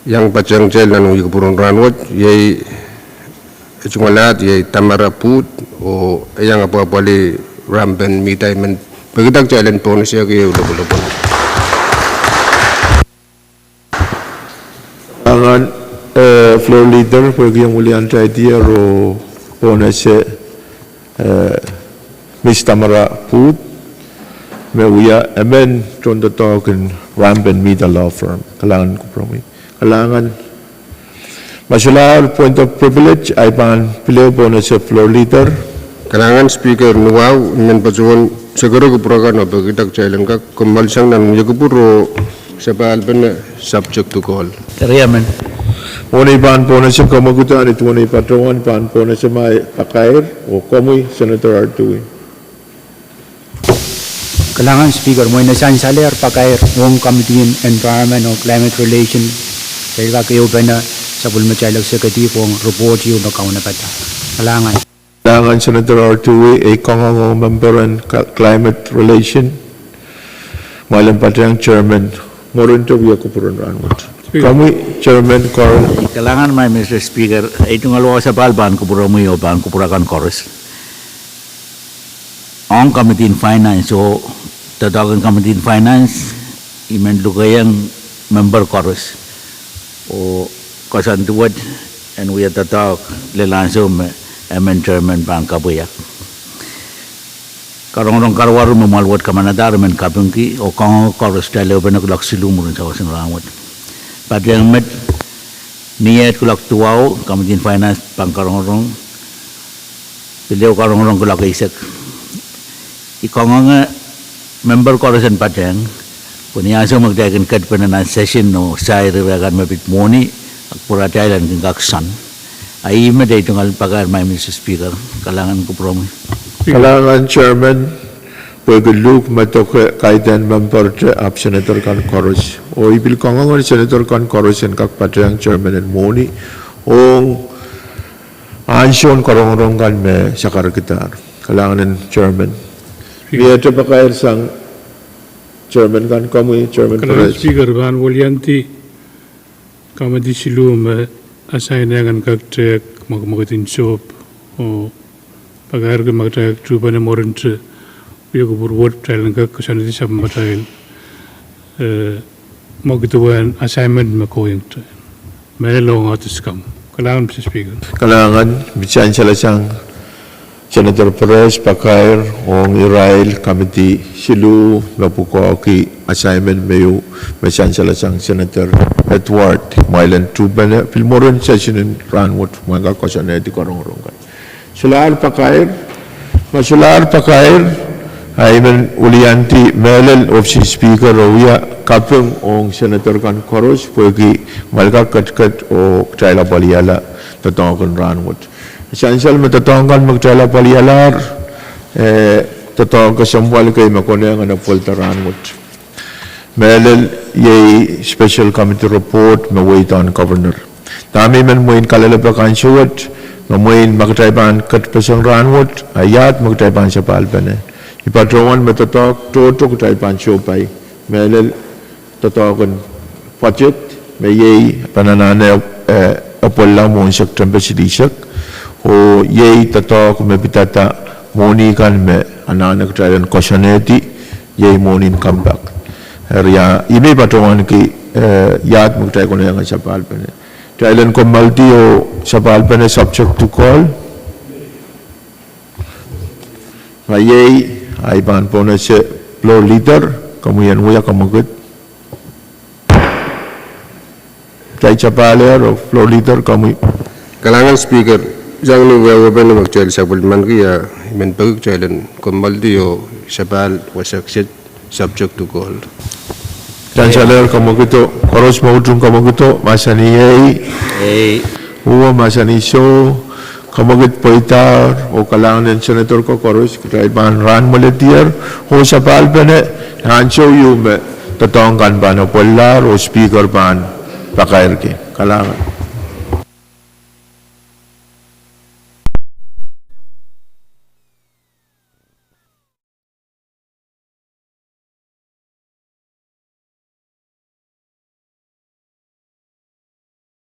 iang patehng kitail nan wia kupwuren rahnwet, iei, e tungoal ahd iei Tamara Put, oh e iang apwapwalih rampen mihda, I men pekida kitail en pohnese kei lopwolopwon. Anahne, eh, floor leader, pwehki omw wiliandi tier oh pohnese, eh, Miss Tamara Put, me wia emen tohn doadoahk en rampen mihda law firm. Kalahngan kupwuromwi. Kalahngan. Ma solahr point of privilege, I pahn pil ehu pohnese floor leader. Kalahngan Speaker, ni wahu I men patohwan sekere kupwur akan oh pekida kitail en kak kommoal sang nan wia kupwur oh sapahlpene subject to call. Eri emen. Mwohn ei pahn pohnese, komw kitail duwen ei patohwan pahn pohnese ma pakair oh komwi Senator Artui. Kalahngan Speaker, mwein e sansalehr pakair ong Committee en Environment oh Climate Relation, kitail kak ehupene sapwellimatail executive ong report ieu me kaunopada. Kalahngan. Kalahngan Senator Artui, ei kangoang ong member en Climate Relation, mwail en patehng Chairman Morinto wia kupwuren rahnwet. Komwi Chairman Corr. Kalahngan, Mister Speaker, ei tungoal wahu sapahl pahn kupwuromwi oh pahn kupwur akan koaros. Ong Committee en Finance oh doadoahk en Committee en Finance, I men lukehiong member koaros oh koasoandi wet en wia doadoahk lel ansou me emen Chairman pahn kapwaiada. Karongorong karuwaru me mwahl wet kamanadahr I men kapingki oh kangoange koaros kitail ehupene kuloak siluh mwurin sawas en rahnwet. Patehng met, ni eh kuloak duwau Committee en Finance pahn karongorong, pil ehu karongorong kuloak eisek. I kangoange member koaros en patehng, pwe ni ansou me kitail kin ketpene nan session oh sair ire kan me pid mwohni, a kupwur atail en kin kak soan. A ih met ei tungoal pakair, Mister Speaker. Kalahngan kupwuromwi. Kalahngan Chairman, pwehki luhk me doke kaidehn member te ahpw Senator kan koaros. Oh I pil kangoange Senator kan koaros en kak patehng Chairman en mwohni ong ansoun karongorong kan me sakarkidahr. Kalahngan en Chairman. Miehte pakair sang Chairman kan, komwi Chairman Perez. Speaker, I pahn wiliandi committee siluh me assign-ehng en kak tehk mwekmwekid en sohp oh pakairki ma kitail tuhpene Morinto wia kupwur wet, kitail en kak koasoanehdi sapwellimatail, eh, mwekid wehn assignment me kohieng kitail. Mehlel ong oahdiskam. Kalahngan Mister Speaker. Kalahngan, I sansal sang Senator Perez pakair ong irail committee siluh me pwukoahki assignment me ieu, me sansal sang Senator Edward, mwail en tuhpene pil mwurin session en rahnwet, mwail kak koasoanehdi karongorong kan. Solahr pakair, ma solahr pakair, a I men wiliandi mehlel Office en Speaker oh wia kaping ong Senator kan koaros pwehki mwail kak ketiket oh kitail apwalihala doadoahk en rahnwet. Sansal me doadoahk kan me kitail apwalihala, eh, doadoahk kesempwal kei me konehng en apwalihada rahnwet. Mehlel iei special committee report me weidehng Governor. Dahme I men mwein kalelapak ansou wet, me mwein ma kitail pahn ketpeseng rahnwet, a iahd me kitail pahn sapahlpene. I patohwan me doadoahk tohto kitail pahn sohpai. Mehlel doadoahk en budget, me iei pahn anahne, eh, Epwel laud mwohn September silihsek. Oh iei doadoahk me pidada mwohni kan me anahne kitail en koasoanehdi, iei mwohnin compact. Eri a I men patohwanki, eh, iahd me kitail konehng en sapahlpene. Kitail en kommoaldi oh sapahlpene subject to call. Ma iei, a I pahn pohnese floor leader, komwi en wia kamwekid. Kitail sapahl ehr oh floor leader, komwi. Kalahngan Speaker, sang ni wehwehpen me kitail sapwellimaniki, a I men peki kitail en kommoaldi oh sapahl wasa kiset subject to call. Sansal ehr, kamwekido, koaros me utung kamwekido, mahsanih ei. Ei. Uwe, mahsanih soh. Kemwekid pweidahr oh kalahngan en senator ko koaros, kitail pahn rahn mweledier oh sapahl pene, ansou ieu me doadoahk kan pahn apwalilahr oh Speaker pahn pakairki. Kalahngan.